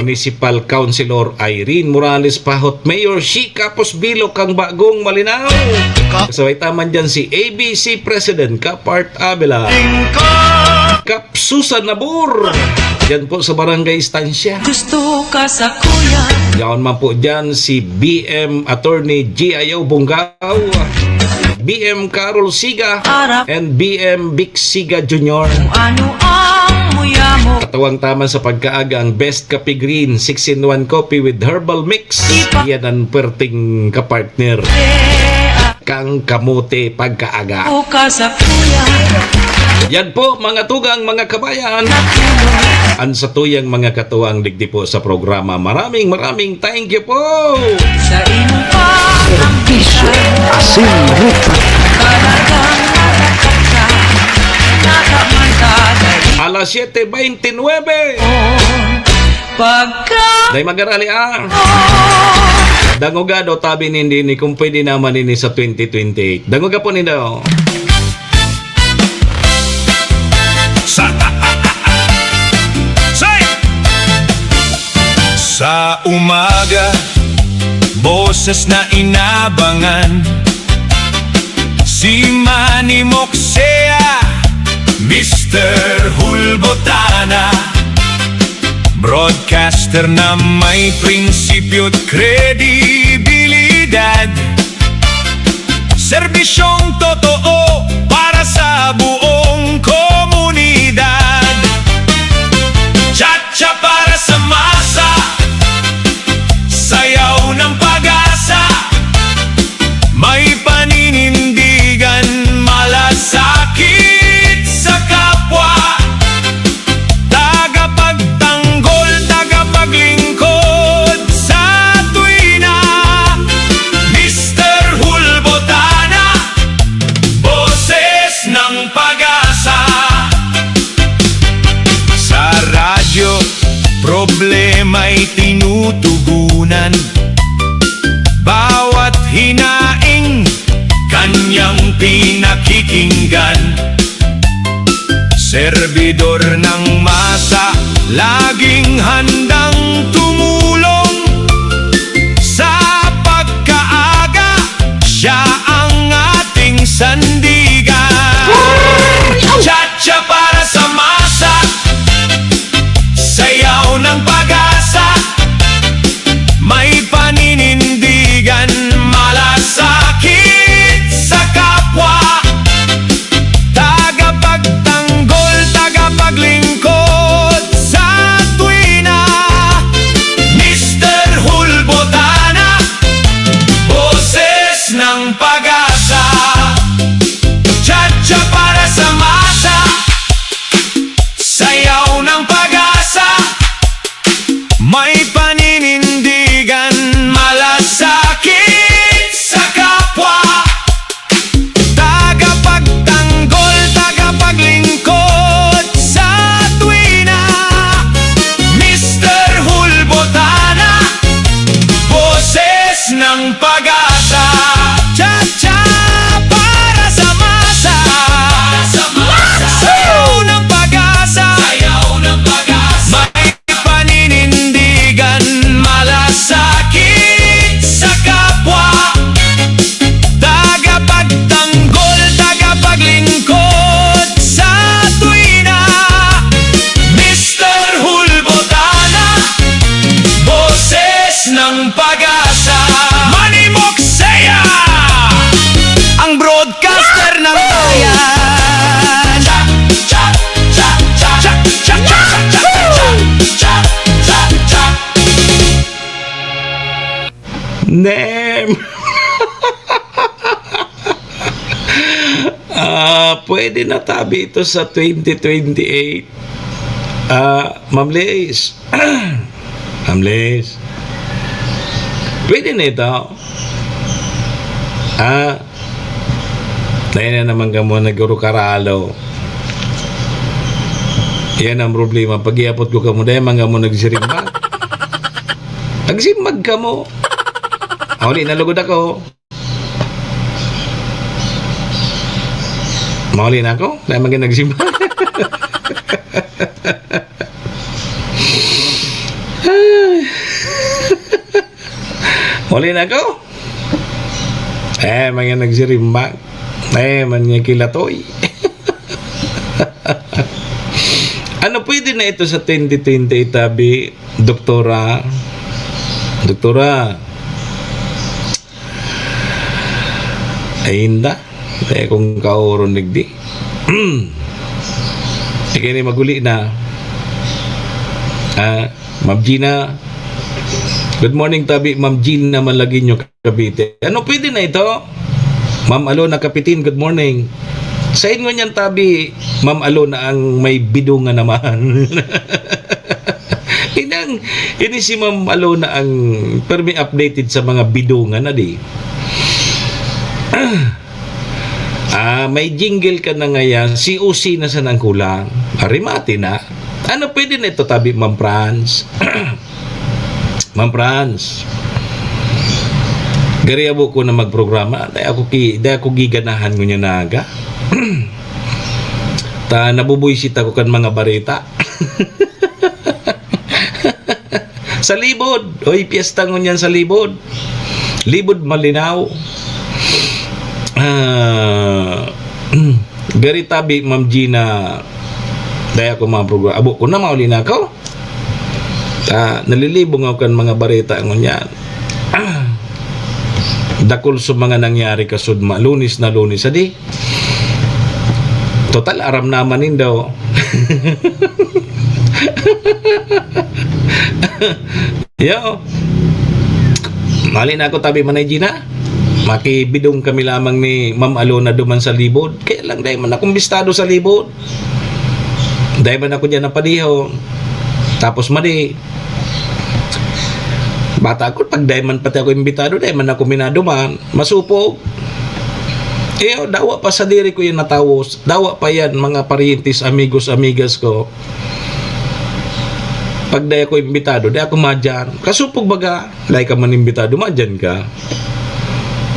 Municipal Councilor Irene Morales Pahot, Mayor Shi Kapos Bilo kang Bagong Malinao. Kasabay taman dyan si A B C President Kapart Abela. Kap Susan Nabor. Diyan po sa Barangay Estancia. Gusto ka sa kuya. Yaon man po diyan si B M Attorney G I O Bongao, B M Carol Siga, Arap. And B M Vic Siga Junior. Kung ano ang muya mo. Katuwang taman sa pagkaaga ang Best Kape Green, six-in-one coffee with herbal mix. Ipa- Yan ang perting kapartner. Eh, ah. kang kamote pagkaaga. Yan po, mga tugang, mga kabayan. Ang satuyang mga katuwang digdi po sa programa. Maraming, maraming thank you po. Sa imo pa ang Asin Rupa. Talagang nakakapsa. Nakamantada. Alas siyete beintinuebe. Pagka Dai magarali, ah. Dangoga daw tabi nindi ni kung pwede naman ini sa twenty twenty-eight. Dangoga po nindo. Sa, say! Sa umaga, boses na inabangan. Si Manny Moksea, Mister Hulbotana. Broadcaster na may prinsipyo at kredibilidad. Serbisyong totoo para sa buong komunidad. Cha-cha para sa masa, sayaw ng pag-asa. May paninindigan, malasakit sa kapwa. Tagapagtanggol, tagapaglingkod sa tuwina. Mister Hulbotana, boses ng pag-asa. Sa radyo, problema'y tinutugunan. Bawat hinaing, kanyang pinakikinggan. Serbidor ng masa, laging handang tumulong. Sa pagkaaga, siya ang ating sandigan. Cha-cha para sa masa, sayaw ng pag-asa. May paninindigan, malasakit sa kapwa. Tagapagtanggol, tagapaglingkod sa tuwina. Mister Hulbotana, boses ng pag-asa. Cha-cha para sa masa, sayaw ng pag-asa. May paninindigan, malasakit sa kapwa. Tagapagtanggol, tagapaglingkod sa tuwina. Mister Hulbotana, boses ng pag-asa. Cha-cha para sa masa. Para sa masa. Sayaw ng pag-asa. Sayaw ng pag-asa. May paninindigan, malasakit sa kapwa. Tagapagtanggol, tagapaglingkod sa tuwina. Mister Hulbotana, boses ng pag-asa. Manny Moksea, ang broadcaster ng bayan. Cha, cha, cha. Nem! Ah, pwede na tabi ito sa twenty twenty-eight. Ah, Ma'am Liz. Ma'am Liz. Pwede na ito. Ah, dahil na naman kamo nag-urukaralo. Yan ang problema. Pag-iapot ko kamo, dahil man kamo nagsirimbag. Nagsimbag kamo. Huli na lugod ako. Mauli na ako? Dahil maging nagsimba. Mauli na ako? Eh, mga nagsirimbang. Eh, man niya kilatoy. Ano, pwede na ito sa twenty twenty, tabi, Doktora? Doktora? Ay, inda. Kaya kung kaoron digdi. Sige ni, maguli na. Ah, Ma'am Gina. Good morning, tabi, Ma'am Gina Malagueño, Cavite. Ano, pwede na ito? Ma'am Alona Kapitin, good morning. Sain ngunyan tabi, Ma'am Alona, ang may bidungan naman? Inang, ini si Ma'am Alona ang permi updated sa mga bidungan na di. Ah, may jingle ka na ngayan, C O C na sana ang kulang. Arimati na. Ano pwede na ito tabi, Ma'am Franz? Ma'am Franz, gari abo ko na magprograma. Dai ako ki-, dai ako giganahan ngunyan na aga. Ta, nabubuysit ako kan mga bareta. Sa Libod. Oy, piyesta ngunyan sa Libod. Libod Malinao. Ah, gari tabi, Ma'am Gina. Dai ako mga programa. Abo ko na, mauli na ako. Ah, nalilibong ako kan mga bareta ngunyan. Ah, dakul sa mga nangyari kasudma, Lunes na Lunes, adi. Total, aram naman nindo. Yo. Mali na ako, tabi, Manay Gina. Makibidong kami lamang ni Ma'am Alona duman sa Libod. Kaya lang, dai man akong bistado sa Libod. Dai man ako diyan napadihon. Tapos madi, bata ko, pag dai man pati ako imbitado, dai man ako minaduman. Masupog. Eh, dawa pa sa diri ko yan natawos. Dawa pa yan, mga parientes, amigos, amigas ko. Pag dai ako imbitado, dai ako madyan. Kasupog baga, dai ka man imbitado, madyan ka.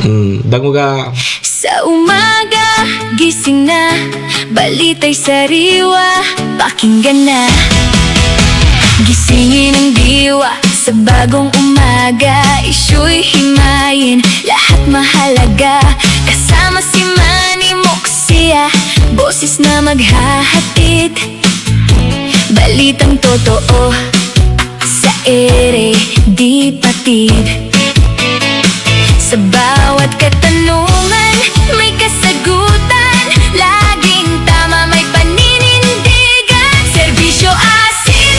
Hmm, dango ka. Sa umaga, gising na, balita'y sariwa, pakinggan na. Gisingin ang diwa sa bagong umaga, isyu'y himayin, lahat mahalaga. Kasama si Manny Moxia, boses na maghahatid, balitang totoo sa ere, di patid. Sa bawat katanungan, may kasagutan. Laging tama, may paninindigan. Serbisyo asin,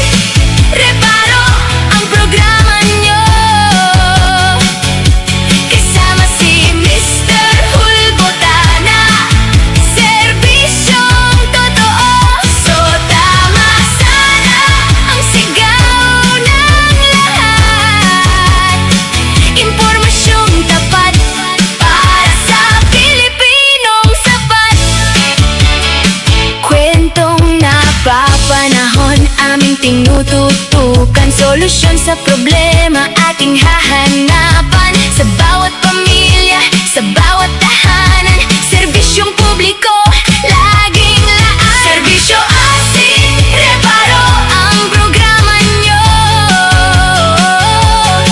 reparo ang programa nyo. Kasama si Mister Hulbotana, serbisyong totoo. So tama sana ang sigaw ng lahat. Impormasyong tapat para sa Pilipinong sapat. Kwentong napapanahon, aming tinututukan. Solusyon sa problema, ating hahanapan. Sa bawat pamilya, sa bawat tahanan, serbisyong publiko, laging laan. Serbisyo asin reparo ang programa nyo.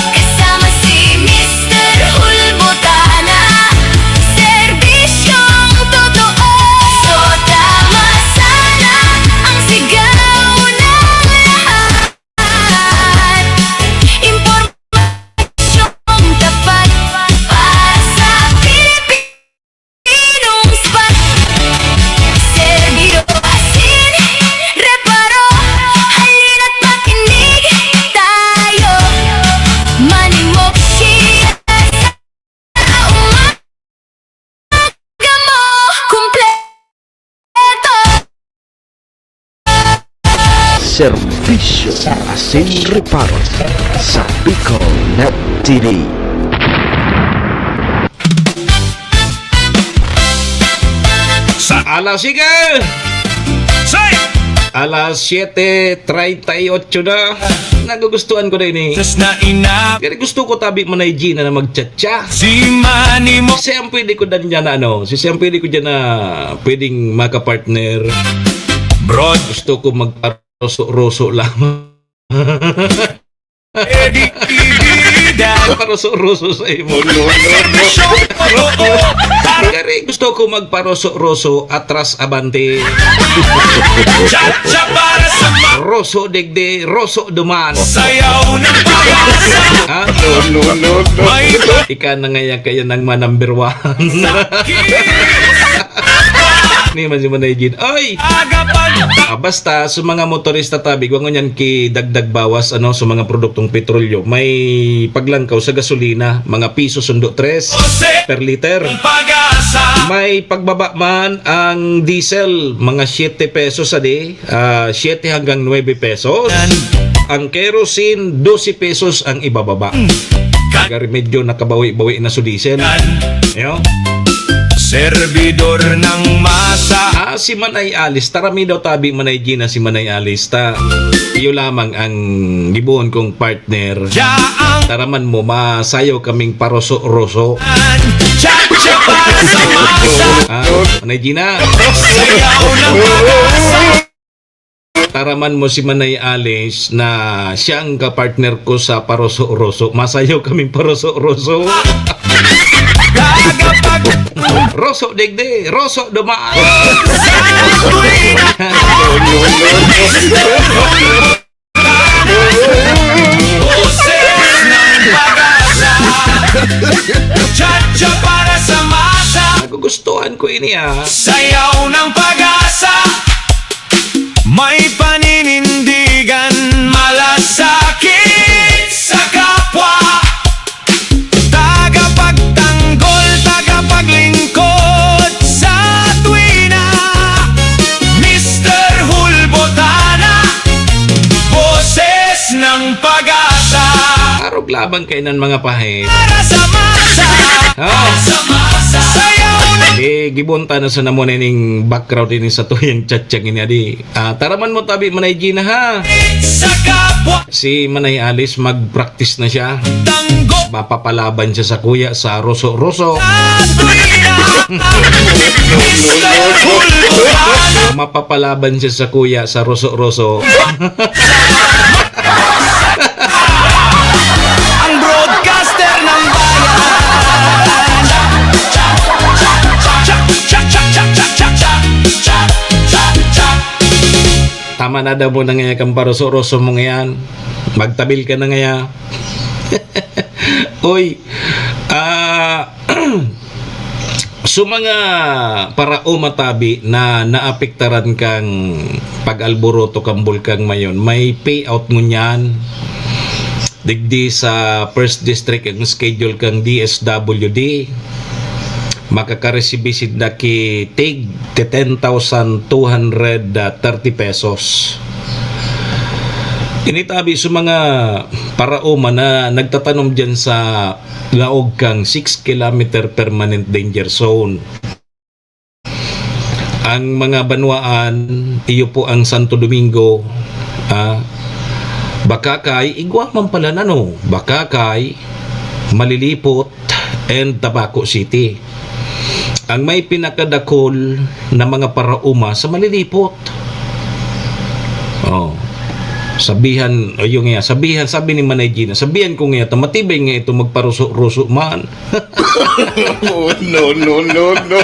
Kasama si Mister Hulbotana, serbisyong totoo. So tama sana ang sigaw ng lahat. Impormasyong tapat para sa Pilipinong sapat. Serbisyo asin reparo, halina't makinig tayo. Manny Moxia sa umaga mo, kumpleto. Serbisyo asin reparo sa Bicol Net T V. Sa alas sige! Say! Alas siyete treinta y ocho na. Nagugustuhan ko na ini. Sus na ina. Kaya gusto ko tabi Manay Gina na magchat siya. Si Manny Mo. Siya ang pwede ko dan dyan na ano, si siya ang pwede ko dyan na pwedeng makapartner. Bro. Gusto ko magparoso-roso lamang. Eddie Ibidan. Paroso-roso sa imo. No, no, no, no. Gari, gusto ko magparoso-roso, atras abante. Cha-cha para sa ma- Roso digdi, roso duman. Sayaw ng pag-asa. Ha? No, no, no, no. May ba- Ika na ngayon kaya nang ma-number one. Ni man si Manay Gina. Ay! Agapag Ah, basta, sa mga motorista tabi, igwa ngunyan ki dagdag bawas, ano, sa mga produktong petrolyo, may paglangkaw sa gasolina, mga piso sundo tres per liter. Pag-asa. May pagbaba man ang diesel, mga siyete pesos, adi, ah, siyete hanggang nuebe pesos. Ang kerosene, dose pesos ang ibababa. Gari medyo nakabawi-bawi na sa diesel. Yo? Servidor ng masa. Ah, si Manay Alice. Tara mi daw tabi, Manay Gina, si Manay Alice. Ta, iyo lamang ang gibohon kong partner. Siya ang Taraman mo, masayaw kaming paroso-roso. Cha-cha para sa masa. Ah, Manay Gina. Sayaw ng pag-asa. Taraman mo si Manay Alice na siya ang kapartner ko sa paroso-roso. Masayaw kaming paroso-roso. Roso digdi, roso dumaan. Boses ng pag-asa. Cha-cha para sa masa. Nagugustuhan ko ini, ah. Sayaw ng pag-asa. May paninindigan, malasakit sa kapwa. Tagapagtanggol, tagapaglingkod sa tuwina. Mister Hulbotana, boses ng pag-asa. Arog labang kainan, mga pahit. Para sa masa. Oh. Para sa masa. Sayaw na. Eh, gibunta na sa namon ining background ini sa tuyang chat-chat ini, adi. Ah, taraman mo tabi, Manay Gina, ha? Sa kapwa. Si Manay Alice, mag-practice na siya. Tanggo. Mapapalaban siya sa kuya sa Roso-Roso. Sa tuwina. Mapapalaban siya sa kuya sa Roso-Roso. Ang broadcaster ng bayan. Tama na daw mo na ngaya kang paroso-roso mo ngayan. Magtabil ka na ngaya. Uy, ah, so mga paraoma tabi na naapektaran kang pag-alboroto kang Bulkang Mayon, may payout ngunyan. Digdi sa First District ang schedule kang D S W D. Makakaresibi sinda ki tig ten thousand two hundred thirty pesos. Ini tabi sa mga paraoma na nagtatanom diyan sa laog kang six kilometer permanent danger zone. Ang mga banwaan, iyo po ang Santo Domingo, ah, Bacacay, igwa man pala na, no? Bacacay, Malilipot, and Tabaco City. Ang may pinakadakol na mga paraoma sa Malilipot. Oh. Sabihan, ayun nga, sabihan, sabi ni Manay Gina, sabihan ko nga ito, matibay nga ito, magparuso-ruso man. Oh, no, no, no, no.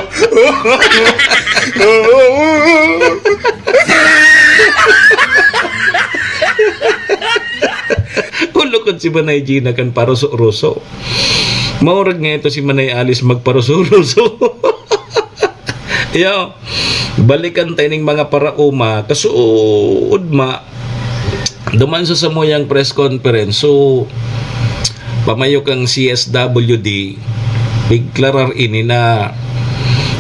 Kulukod si Manay Gina kan paruso-ruso. Maurag nga ito si Manay Alice magparuso-ruso. Yo, balikan ta ining mga paraoma. Kasuod ma, duman sa samuyang press conference. So, pamayo kang C S W D, pigklarar ini na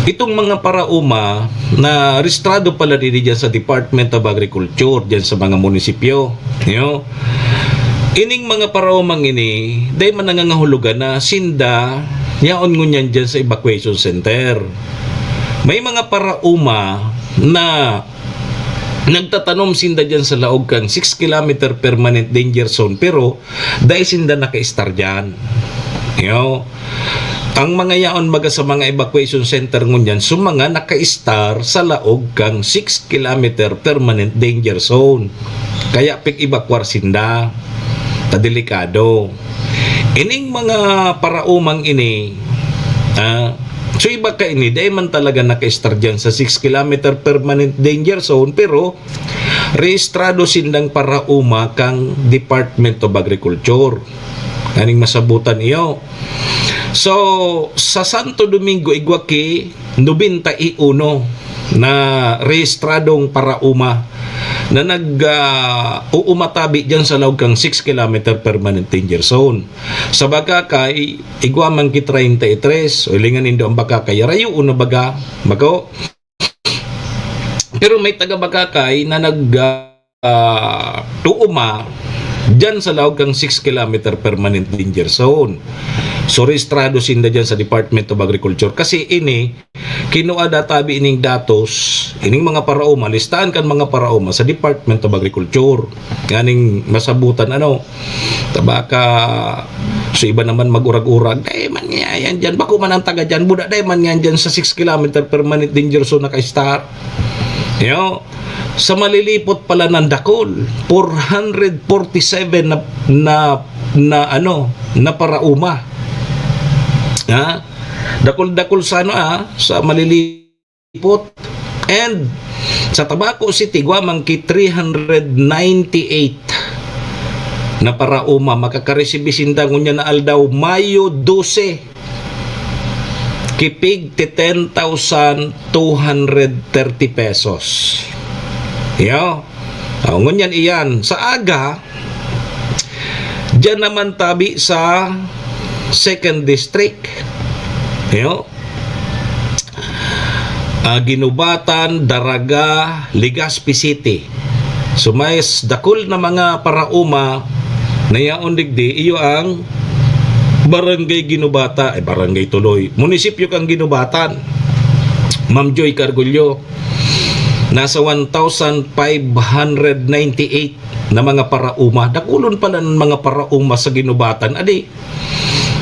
itong mga paraoma na rehistrado pala diri dyan sa Department of Agriculture, dyan sa mga munisipyo. Yo, ining mga paraomang ini, dahil man nangangahulugan na sinda, yaon ngunyan dyan sa evacuation center. May mga paraoma na nagtatanom sinda dyan sa laog kan six kilometer permanent danger zone, pero dai sinda naka-estar dyan. Yo. Ang mga yaon baga sa mga evacuation center ngunyan, so mga naka-estar sa laog kan six kilometer permanent danger zone. Kaya pig-evacuar sinda. Ta delikado. Ining mga paraomang ini, ah, so iba ka ini, dai man talaga naka-estar dyan sa six kilometer permanent danger zone, pero rehistrado sindang paraoma kang Department of Agriculture. Aning masabutan iyo. So, sa Santo Domingo, igwa ki nobenta y uno. na rehistradong paraoma na nag, ah, uumatabi diyan sa laog kan six kilometer permanent danger zone. Sa Bagakay, igwa man ki treinta y tres, o hilingan nindo ang Bagakay, rayo na baga, bako. Pero may taga Bagakay na nag, ah, ah, tuuma diyan sa laog kan six kilometer permanent danger zone. So, rehistrado sinda diyan sa Department of Agriculture. Kasi ini, kinua da tabi ining datos, ining mga paraoma, listahan kan mga paraoma sa Department of Agriculture. Nganing masabutan, ano, tabaka, so iba naman mag-urag-urag, "Dai man niya yan dyan, bako man ang taga dyan, buda dai man niya dyan sa six kilometer permanent danger zone naka-star." Yo, sa Malilipot pala ng dakul, four hundred forty-seven na, na, na ano, na paraoma. Ha? Dakul-dakul sa ano, ah, sa Malilipot. And sa Tabaco City, igwa man ki three hundred ninety-eight na paraoma. Makakaresibi sinda ngunyan na aldaw, Mayo dose, ki pig ti ten thousand two hundred thirty pesos. Yo. Oh, ngunyan iyan. Sa aga, diyan naman tabi sa second district. Yo. Ah, Guinobatan, Daraga, Legazpi City. So, may s-, dakul na mga paraoma na yaon digdi, iyo ang Barangay Guinobata, eh, barangay tuloy, munisipyo kan Guinobatan. Ma'am Joy Cargullo, nasa one thousand five hundred ninety-eight na mga paraoma. Dakulon pala ng mga paraoma sa Guinobatan. Adi,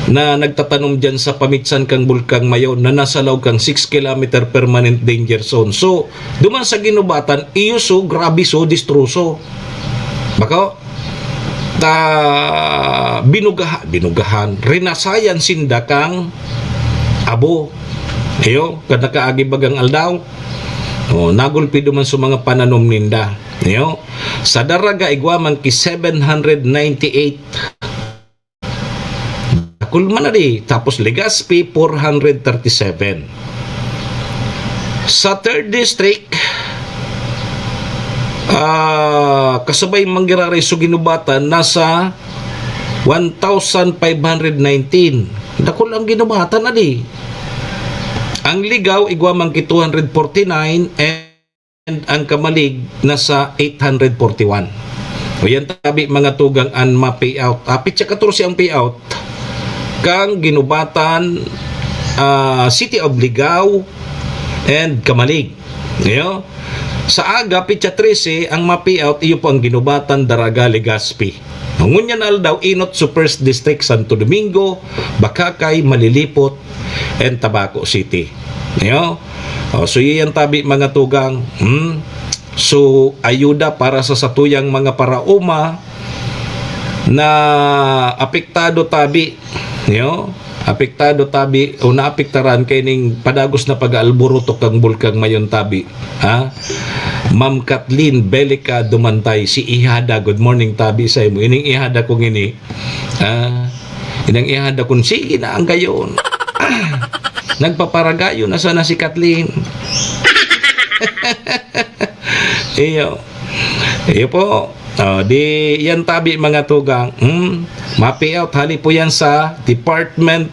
na nagtatanom diyan sa pamitsan kang Bulkang Mayon na nasa laog kang six kilometer permanent danger zone. So, duman sa Guinobatan, iyo so, grabe so, distroso. Bako? Ta, binugaha-, binugahan, rinasayan sinda kang abo. Iyo, kan nakaagi bagang aldaw. Oh, nagulpi duman sa mga pananom ninda. Iyo, sa Daraga, igwa man ki seven hundred ninety-eight. Dakul man na di. Tapos Legazpi, four hundred thirty-seven. Sa third district, ah, kasabay manggiraray sa Guinobatan, nasa one thousand five hundred nineteen. Dakul ang Guinobatan na di. Ang Ligao, igwa man ki two hundred forty-nine, and ang Camalig nasa eight hundred forty-one. O yan tabi, mga tugang, an ma-payout. Ah, pitsa katorse ang payout kang Guinobatan, ah, City of Ligao and Camalig. Iyo. Sa aga, pitsa trese, ang ma-payout, iyo po ang Guinobatan, Daraga, Legazpi. Ngunyan na aldaw, inot sa First District, Santo Domingo, Bacacay, Malilipot, and Tabaco City. Iyo. O, so, iyan tabi, mga tugang. Hmm? So, ayuda para sa satuyang mga paraoma na apektado tabi. Iyo. Apektado tabi o naapektaran kaining padagos na pag-aalburutok kang Bulkang Mayon tabi. Ha? Ma'am Kathleen Belica Dumantay, si Ihada. Good morning tabi sa imo. Ining Ihada kong ini. Ah, inang ihada kun sige na ang gayon. Nagpaparagayo na sana si Kathleen. Iyo. Iyo po. Ah, di yan tabi, mga tugang. Hmm? Ma-payout, hali po yan sa Department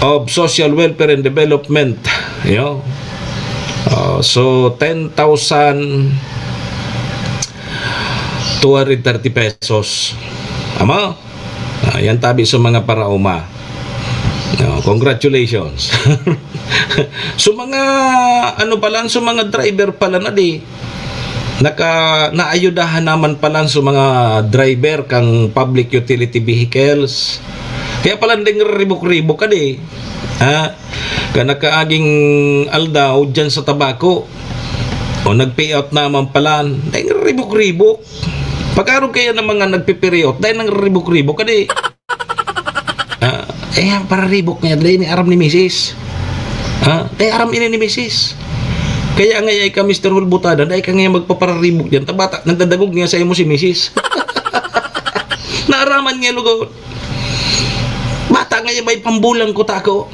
of Social Welfare and Development. Iyo. Ah, so, ten thousand two hundred thirty pesos. Ama? Ah, yan tabi sa mga paraoma. No, congratulations. So, mga, ano pala, so, mga driver pala na di, naka, naayudahan naman pala sa mga driver kang public utility vehicles. Kaya pala ding ribok-ribok ka di. Ha? Kan nakaaging aldaw diyan sa Tabaco. O, nag-payout naman pala. Dahil ribok-ribok. Pag-arog kaya ng mga nagpe-payout, dahil nang ribok-ribok ka di. Ah, eh, pararibok niya, dahil ini aram ni misis. Ah, dahil aram ini ni misis. Kaya nga, ay ka, Mister Hulbutada, dahil ka nga magpapararibok diyan. Tabata, nagdadagog niya sa imo si misis. Naaraman niya, lugod. Bata nga yan, may pambulang ko tako.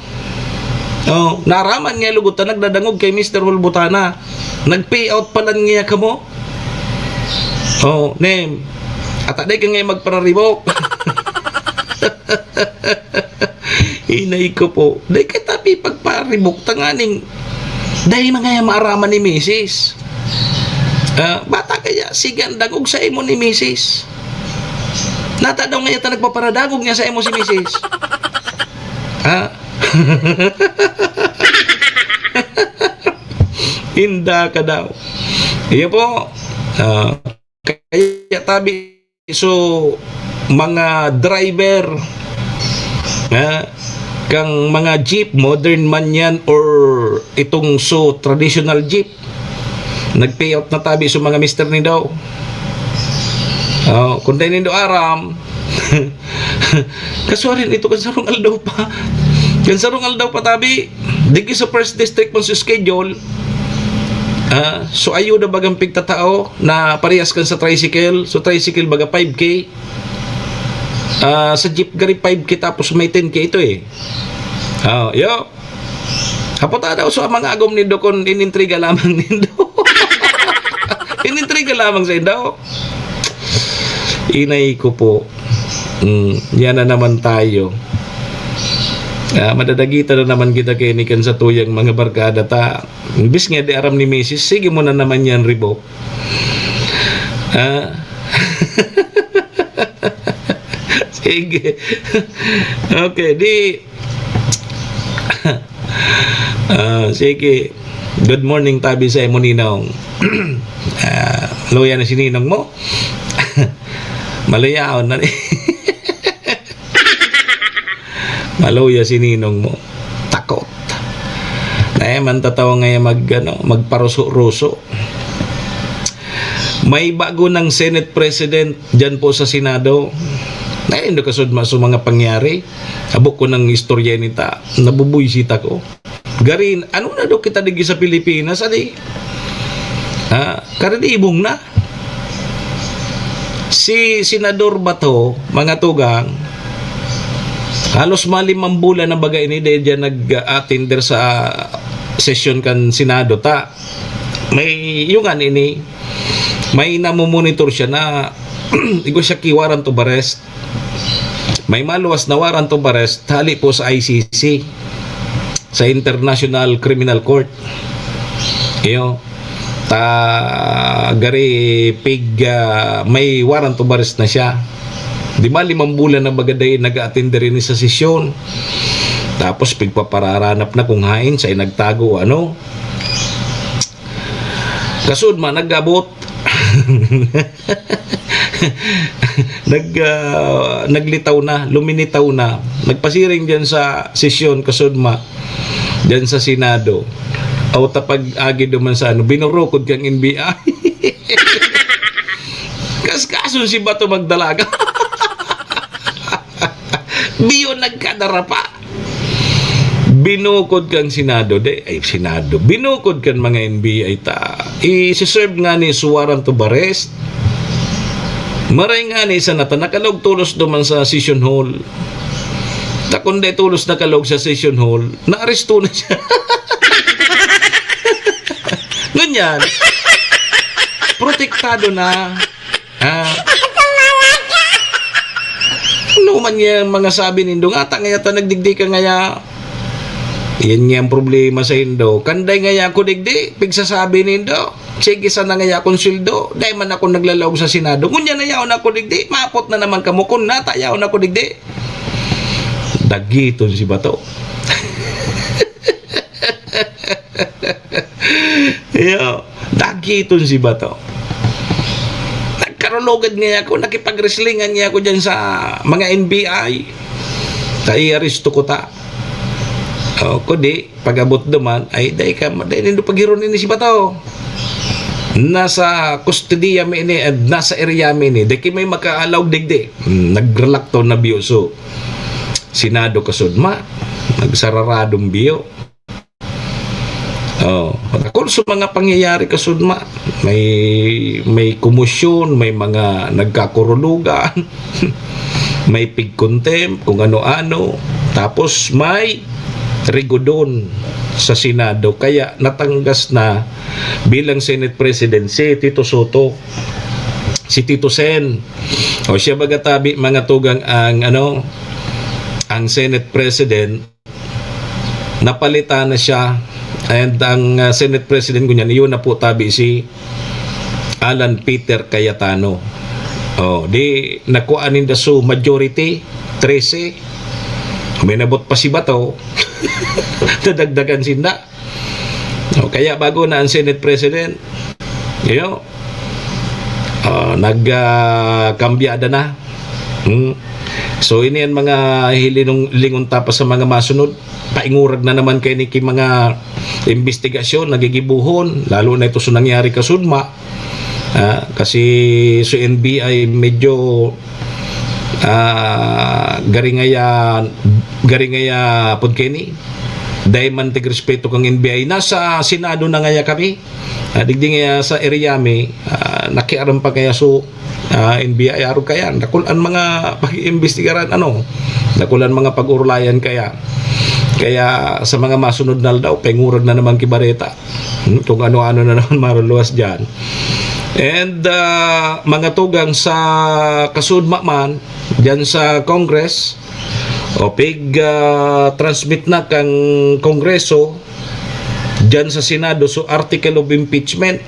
Oh, naraman niya lugod ta nagdadangog kay Mister Hulbutana. Nag-pay out pa lang niya kamo. Oh, nem. Ata day ka ngayon magpararibok. Inay ko po. Day ka tapi pagparibok tanganing. Day mga maaraman ni misis. Ah, bata kaya, sige ang dangog sa imo ni misis. Nata daw ngayon ta nagpaparadangog niya sa imo si misis. Ha? Inda ka daw. Iyo po. Ah, kaya tabi, so, mga driver, ha? Kang mga jeep, modern man yan or itong so traditional jeep, nag-pay out na tabi so mga mister nindo. Oh, kung dai nindo aram, kasuarin ito kan sarong aldaw pa. Kan sarong aldaw pa tabi, digi sa first district mo sa schedule. Ah, so ayuda bagang pigtatao na parehas kan sa tricycle. So tricycle baga five K. Ah, sa jeep gari five K tapos may ten K ito eh. Oh, yo. Haputa daw so ang mga agom nindo kun inintriga lamang nindo. Inintriga lamang sa indo. Inay ko po. Mm, yan na naman tayo. Ah, madadagitan na naman kita kay nikan sa tuyang mga barkada ta. Imbis nga di aram ni misis, sige mo na naman yan, Ribo. Ah. Sige. Okay, di. Ah, sige. Good morning, tabi sa imo, Ninong. Ah, luya na si Ninong mo. Maluyaon na ni. Maluya si Ninong mo. Takot. Na eh, man tatawa ngayon mag, ano, magparuso-ruso. May bago ng Senate President dyan po sa Senado. Na eh, kasud mas mga pangyari. Abo ko ng istorya nita. Nabubuisit ako. Garin, ano na daw kita digi sa Pilipinas, adi? Ha? Karidibong na. Si Senador Bato, mga tugang, halos malimang bulan na baga ini dahil dyan nag-attender sa sesyon kan Senado ta. May, yung nga ini, may namomonitor siya na igwa siya ki warrant of arrest. May maluwas na warrant of arrest, hali po sa I C C, sa International Criminal Court. Iyo, ta gari pig, ah, may warrant of arrest na siya. Di ba, limang bulan na baga dai nag-attend rin sa sesyon. Tapos pigpapararanap na kung hain siya nagtago, ano. Kasud man, nag-abot. Nag, ah, naglitaw na, luminitaw na. Nagpasiring diyan sa sesyon, kasud ma, diyan sa Senado. Aw, ta pag-agi duman sa ano, binurukod kang N B I. Kaskason si Bato magdalaga. Biyo nagkadarapa. Binukod kang Senado, de, ay, Senado. Binukod kan mga N B I ta. I-serve nga ni sa warrant of arrest. Maray nga ni sa nata, nakalog tulos duman sa session hall. Takon de tulos nakalog sa session hall, naaresto na siya. Ngunyan, protektado na. Ah. Ano man yan, mga sabi nindo, nga ta ngaya ta nagdigdi ka ngaya. Yan nga ang problema sa indo. Kanday ngaya ako digdi, pigsasabi nindo. Sige sana ngaya akong sweldo. Dahil man ako naglalaog sa Senado. Ngunyan na yaon ako digdi, mapot na naman kamo. Kung nata yaon ako digdi. Dagiton si Bato. Iyo, dagiton si Bato. Nagkarulugad niya ako, nakipag-wrestlingan niya ako dyan sa mga N B I. Kaiaresto ko ta. O, kundi, pag-abot duman, ay, dai ka, dai nindo paghiron ini si Bato. Nasa kustodiya mi ini, eh, nasa area mi ini. Dai ki may makaalaog digdi. Hmm, nagrelakto na biyo. So, Senado kasudma, nagsararadong biyo. Oh, takon sa mga pangyayari kasudma. May, may kumusyon, may mga nagkakurulugan, may pig contempt, kung ano-ano. Tapos may Rigudon sa Senado, kaya natanggas na bilang Senate President si Tito Sotto, si Tito Sen. O siya baga tabi, mga tugang, ang ano, ang Senate President, napalitan na siya. And ang, ah, Senate President ngunyan, iyon na po tabi si Alan Peter Cayetano. Oh, di nakuha ninda su majority, trese. May nabot pa si Bato. Nadagdagan sinda. Oh, kaya bago na ang Senate President, iyo, ah, nag, ah, kambyada na. Hmm. So, ini ang mga hilinong, lingon ta pa sa mga masunod. Paingurag na naman kay ni ki mga imbestigasyon, nagigibuhon, lalo na ito sa nangyari kasudma. Ah, kasi sa N B I, medyo, ah, garingaya, garingaya pod kini. Dahil man tigrespeto kang N B I, nasa Senado na ngaya kami. Ah, digdi ngaya sa area mi, ah, nakiaram pa kaya so, ah, N B I arog kaya. Dakul an mga pag-iimbestigaran, ano, dakul an mga pag-urulayan kaya. Kaya sa mga masunod na aldaw, pengurag na naman ki Bareta. Hmm, kung ano-ano na naman maruluwas diyan. And, ah, mga tugang sa kasudma man, diyan sa Congress, o pig, ah, transmit na kang Kongreso, diyan sa Senado, so article of impeachment,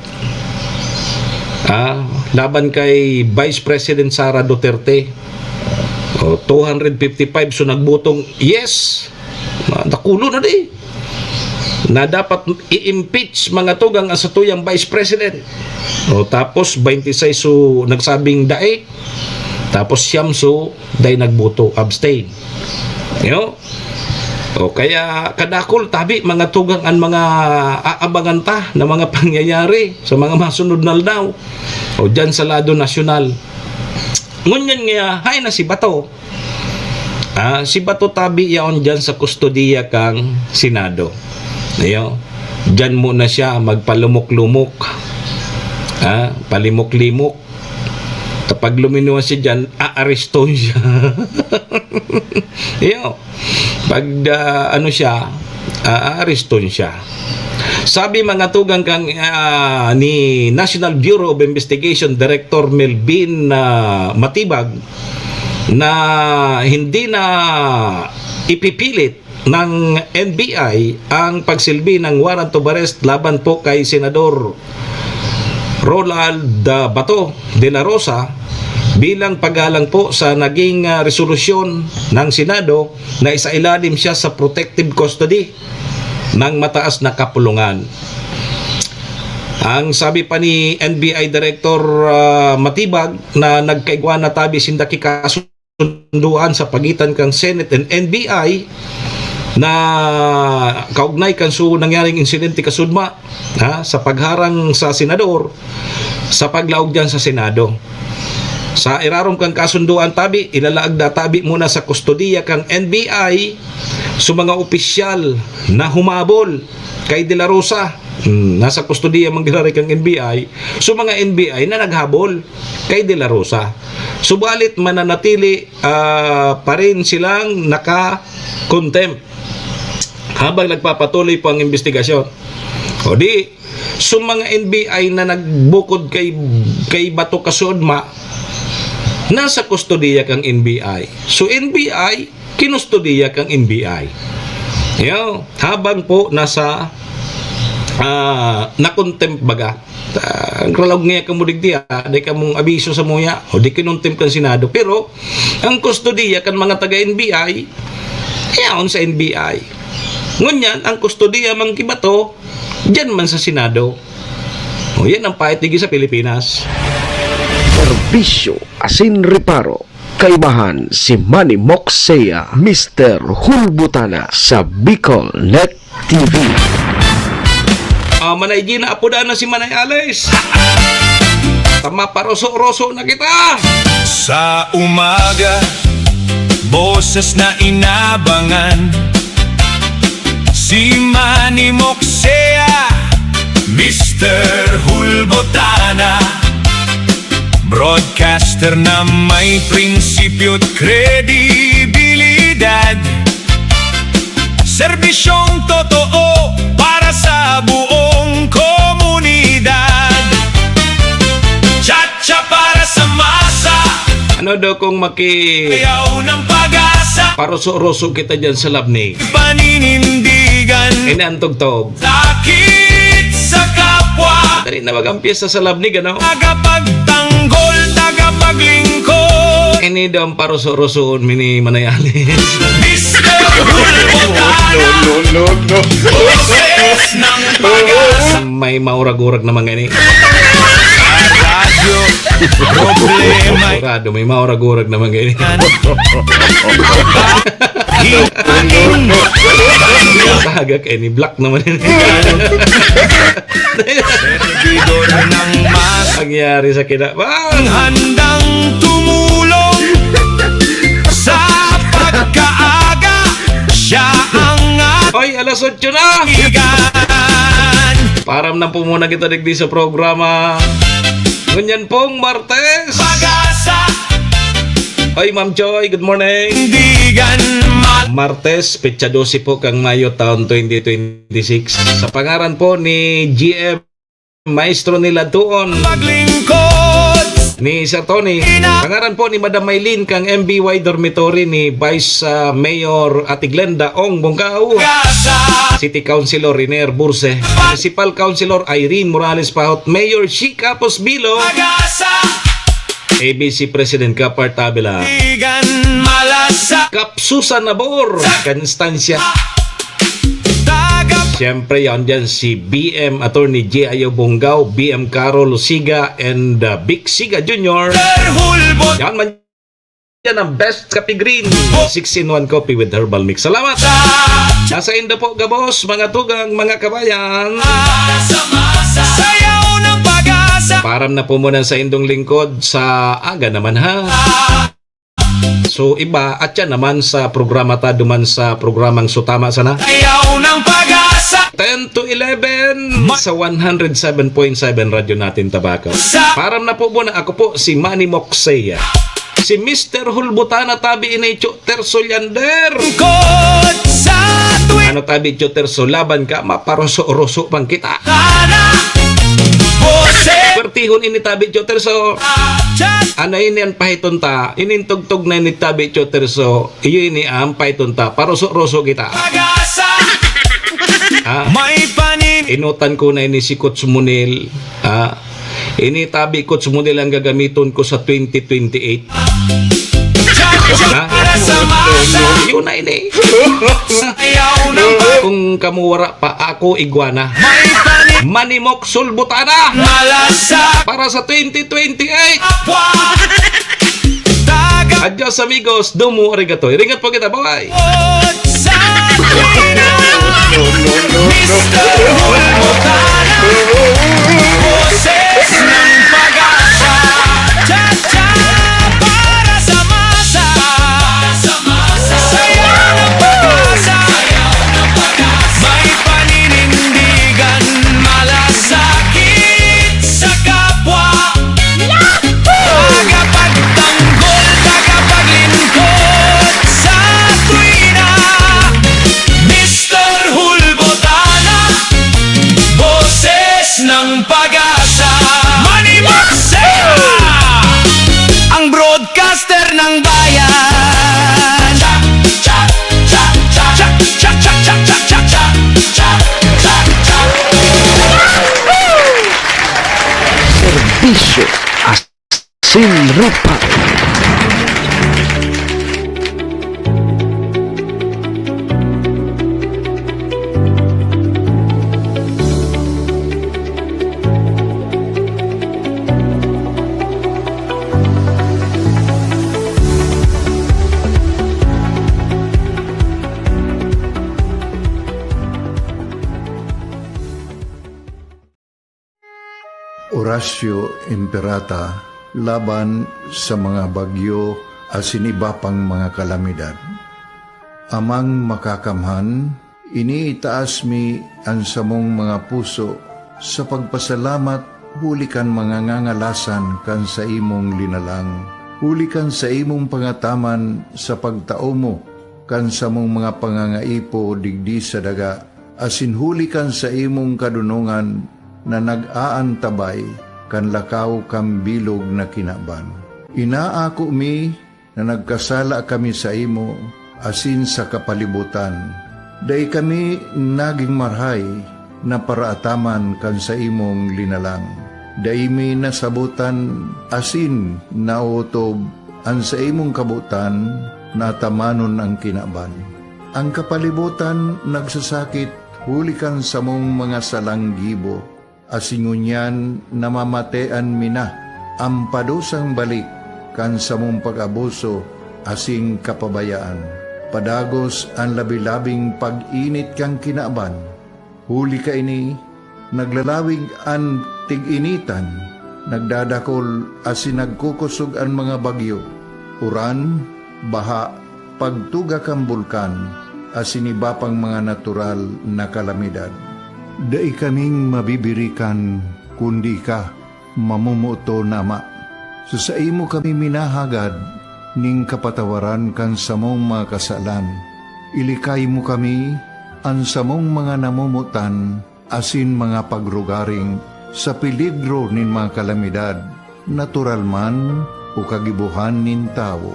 ah, laban kay Vice President Sara Duterte. O, two hundred fifty-five, so nagbotong yes. Na, dakulo na di. Na dapat i-impeach, mga tugang, ang satuyang Vice President. O, tapos, twenty-six so nagsabing dai. Tapos, siyam so dai nagboto, abstain. Yo? O, kaya kadakul, tabi, mga tugang, ang mga aabangan ta na mga pangyayari sa mga masunod na aldaw. O, dyan sa lado nasyonal. Ngunyan nga, hay na si Bato. Ah, si Bato tabi yaon diyan sa kustodiya kang Senado. Ayo. Diyan muna siya magpalumok-lumok. Ah, palimok-limok. Kapag luminuwas siya diyan, aareston siya. Iyo. Pag, ah, ano siya, ah, aareston siya. Sabi mga tugang kang, ah, ni National Bureau of Investigation Director Melvin, ah, Matibag, na hindi na ipipilit ng N B I ang pagsilbi ng warrant of arrest laban po kay Senador Ronald, ah, Bato de la Rosa bilang paggalang po sa naging, ah, resolusyon ng Senado na isailalim siya sa protective custody ng mataas na kapulungan. Ang sabi pa ni N B I Director, ah, Matibag na nagkaigwa na tabi sinda ki kasunduan sa pagitan kan Senate and N B I na kaugnay kan su nangyaring insidente kasudma, ha, sa pagharang sa senador sa paglaog diyan sa Senado. Sa irarom kan kasunduan tabi, ilalaag na tabi muna sa kustodiya kan N B I so mga opisyal na humabol kay De La Rosa. Hmm, nasa kustodiya man giraray kan N B I. So, mga N B I na naghabol kay De La Rosa. Subalit, mananatili, ah, pa rin silang naka-contempt habang nagpapatuloy po ang investigasyon. O di, so mga N B I na nagbukod kay, kay Bato kasudma, nasa kustodiya kang N B I. So, N B I, kinustodiya kang N B I. Yo, habang po nasa, ah, na-contempt baga. Ah, ang ralaw nga kamo digdi, ah, di kamong abiso sa muya, o di kinontempt kan Senado. Pero, ang kustodiya kan mga taga N B I, yaon sa N B I. Ngunyan, ang kustodiya man ki Bato, diyan man sa Senado. O, yan ang pait digdi sa Pilipinas. Serbisyo asin reparo. Kaibahan si Manny Moxea, Mister Hulbutana sa Bicol Net T V. Ah, Manay Gina, apodan na si Manay Alice. Tama, paroso-roso na kita. Sa umaga, boses na inabangan. Si Manny Moxea, Mister Hulbotana. Broadcaster na may prinsipyo at kredibilidad. Serbisyong totoo para sa buong komunidad. Chacha para sa masa. Ano daw kung maki- Ayaw ng pag-asa. Paruso-ruso kita dyan sa labnig. Paninindigan. Ini ang tugtog. Sakit sa kapwa. Dali na mag-ampyesa sa labnig, ano? Tagapagtanggol, tagapaglingkod. Ini daw ang paruso-rusoon, mini manayali. Mister Bulbotana. No, no, no, no. Boses ng pag-asa. May maurag-urag naman gani. Radyo. Problema. Sigurado, may maurag-urag naman gani. Hingin. Sagak, eh, ni Black naman yun. Servidor ng mas Pangyari sa kina-, bang! Handang tumulong sa pagkaaga. Siya ang Hoy, alas otso na! Atigan. Param na po muna kita digdi sa programa. Ngunyan pong Martes. Pag-asa. Hoy, Ma'am Joy, good morning. Tindigan ma- Martes, petsa dose po kang Mayo, taon twenty twenty-six. Sa pangaran po ni G M Maestro Nila Tuon. Maglingkod. Ni Sir Tony. Ina- Pangaran po ni Madam Maylene kang M B Y Dormitory ni Vice, ah, Mayor Ate Glenda Ong Bongcao. Gasa. City Councilor Riner Burse. Municipal Councilor Irene Morales Pahot. Mayor Shi Capos Bilo. Pag-asa. A B C President Kapar Tabela. Tigan malasa. Kap Susan Nabor. Sa- Constancia. Tagap- Siyempre, yan dyan si B M Attorney J I O Bongao, B M Caro Lusiga, and, uh, Vic Siga Junior. Sir Hulbot. Yan man yan ang Best Kape Green, six-in-one coffee with herbal mix. Salamat! Nasa indo po, gabos, mga tugang, mga kabayan. Sayaw ng pag-asa. Param na po muna sa indong lingkod sa aga naman, ha? So, iba, at yan naman sa programa ta, duman sa programang Sutama Sana. Sayaw ng pag-asa. Ten to eleven Ma- sa one hundred seven point seven Radyo Natin Tabaco. Sa- Param na po muna, ako po si Manny Moxey. Si Mister Hulbutana tabi ini, Cho Terso Leander. Lingkod sa tuwing Ano tabi, Cho Terso, laban ka, maparuso-ruso pang kita. Sana boses. Pertihon ini tabi, Cho Terso. Chat. Ano ini ang pahiton ta? Inintugtog na ini tabi, Cho Terso. Iyo ini ang pahiton ta. Paruso-ruso kita. Pag-asa. Ha? May panin- Inutan ko na ini si Coach Munil. Ha? Ini tabi, Coach Munil, ang gagamiton ko sa twenty twenty-eight. Ha? Yun na ini. Kung kamo wara pa, ako igwa na. Manimok Sulbutana. Para sa twenty twenty-eight. Adios, amigos. Domo arigato. Iringat po kita. Bye-bye. Sa tuwina, Mister Hulmutana, boses ng pag-asa. Cha-cha para sa masa. Sayaw ng pag-asa. May paninindigan, malasakit sa kapwa. Tagapagtanggol, tagapaglingkod sa tuwina, Mister Hulbotana, boses ng pag-asa. Manny Magsera, ang broadcaster ng bayan. Cha, cha, cha, cha. Serbisyo Sin Ropa. Orasyo Imperata laban sa mga bagyo asin iba pang mga kalamidad. Amang Makakamhan, iniitaas mi an samong mga puso sa pagpasalamat huli kan mga ngangalasan kan saimong linalang, huli kan saimong pangataman sa pagtao mo kan samong mga pangangaipo digdi sa daga, asin huli kan saimong kadonongan na nag-aantabay kan lakaw kan bilog na kinaban. Inaako mi na nagkasala kami saimo asin sa kapalibotan. Dai kami nagin marahay na paraataman kan saimong linalang. Dai mi nasabotan asin naotob an saimong kabotan na atamanon an kinaban. An kapalibotan nagsasakit huli kan samong mga salang gibo, asin ngunyan namamatean mi na an padusang balik kan samong pag-abuso asin kapabayaan. Padagos an labi-labing pag-init kan kinaban. Huli kaini, naglalawig an tig-initan, nagdadakol asin nagkukosog an mga bagyo, uran, baha, pagtuga kan bulkan, asin iba pang mga natural na kalamidad. Dai kaming mabibirikan, kundi ika, mamomoton na Ama. Sa saimo kami minahagad nin kapatawaran kan samong mga kasalan. Ilikay mo kami, an samong mga namomotan, asin mga pagrugaring sa peligro nin mga kalamidad, natural man o kagibohan nin tawo.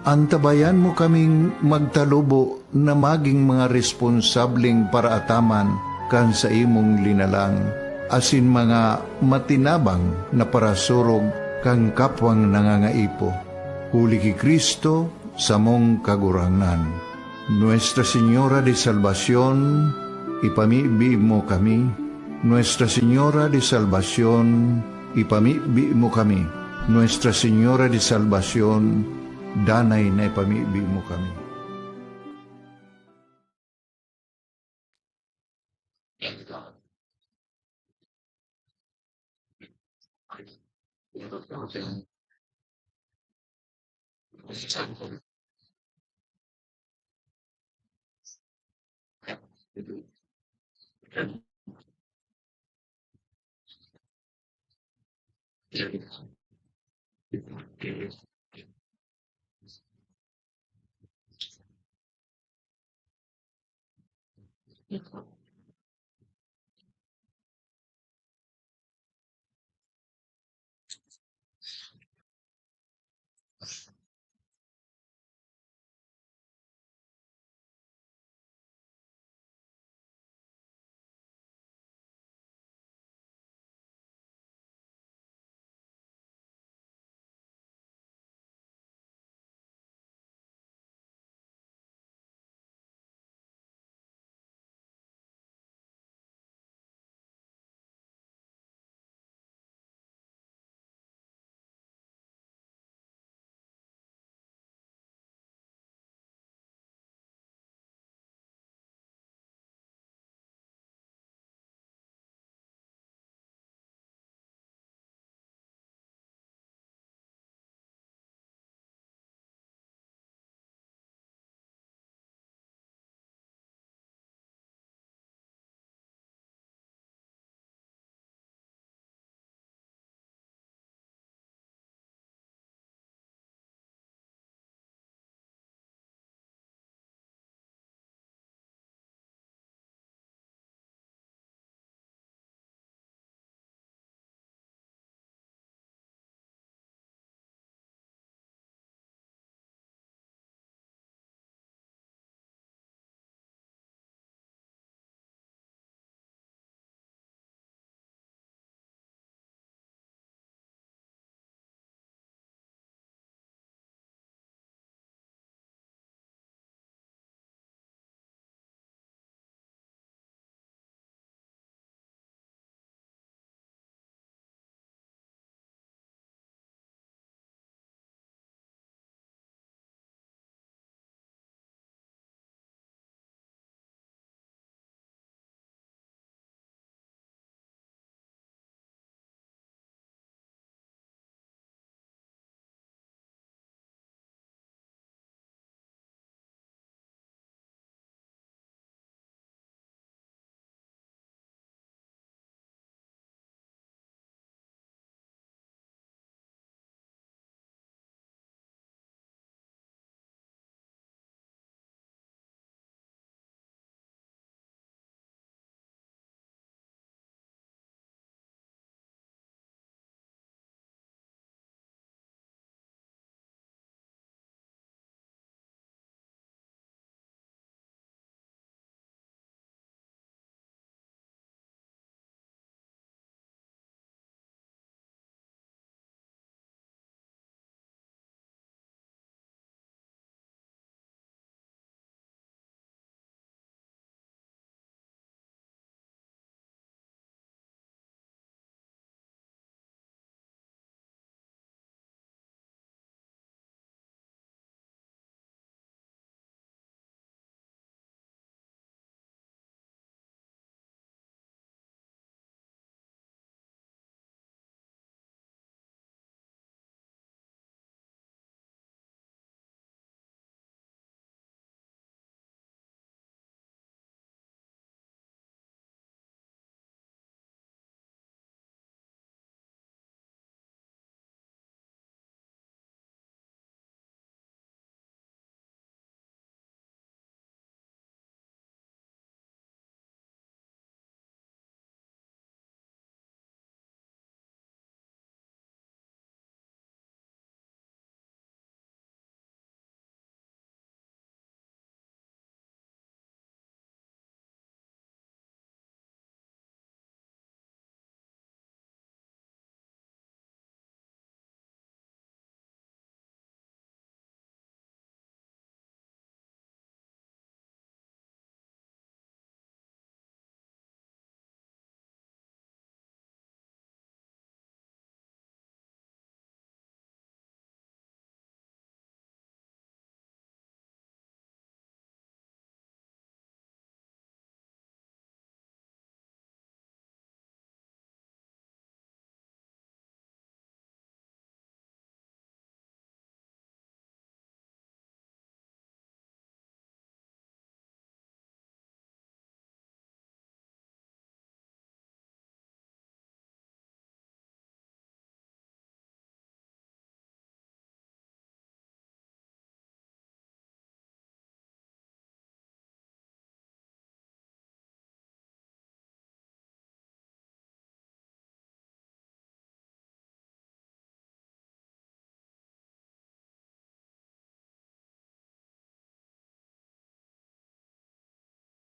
Antabayan mo kaming magtalubo na magin mga responsableng paraataman kan saimong linalang, asin mga matinabang na parasurog kan kapwang nangangaipo. Huli ki Cristo, samong Kagurangnan. Nuestra Señora de Salvacion, ipamibi mo kami. Nuestra Señora de Salvacion, ipamibi mo kami. Nuestra Señora de Salvacion, danay na ipamibi mo kami.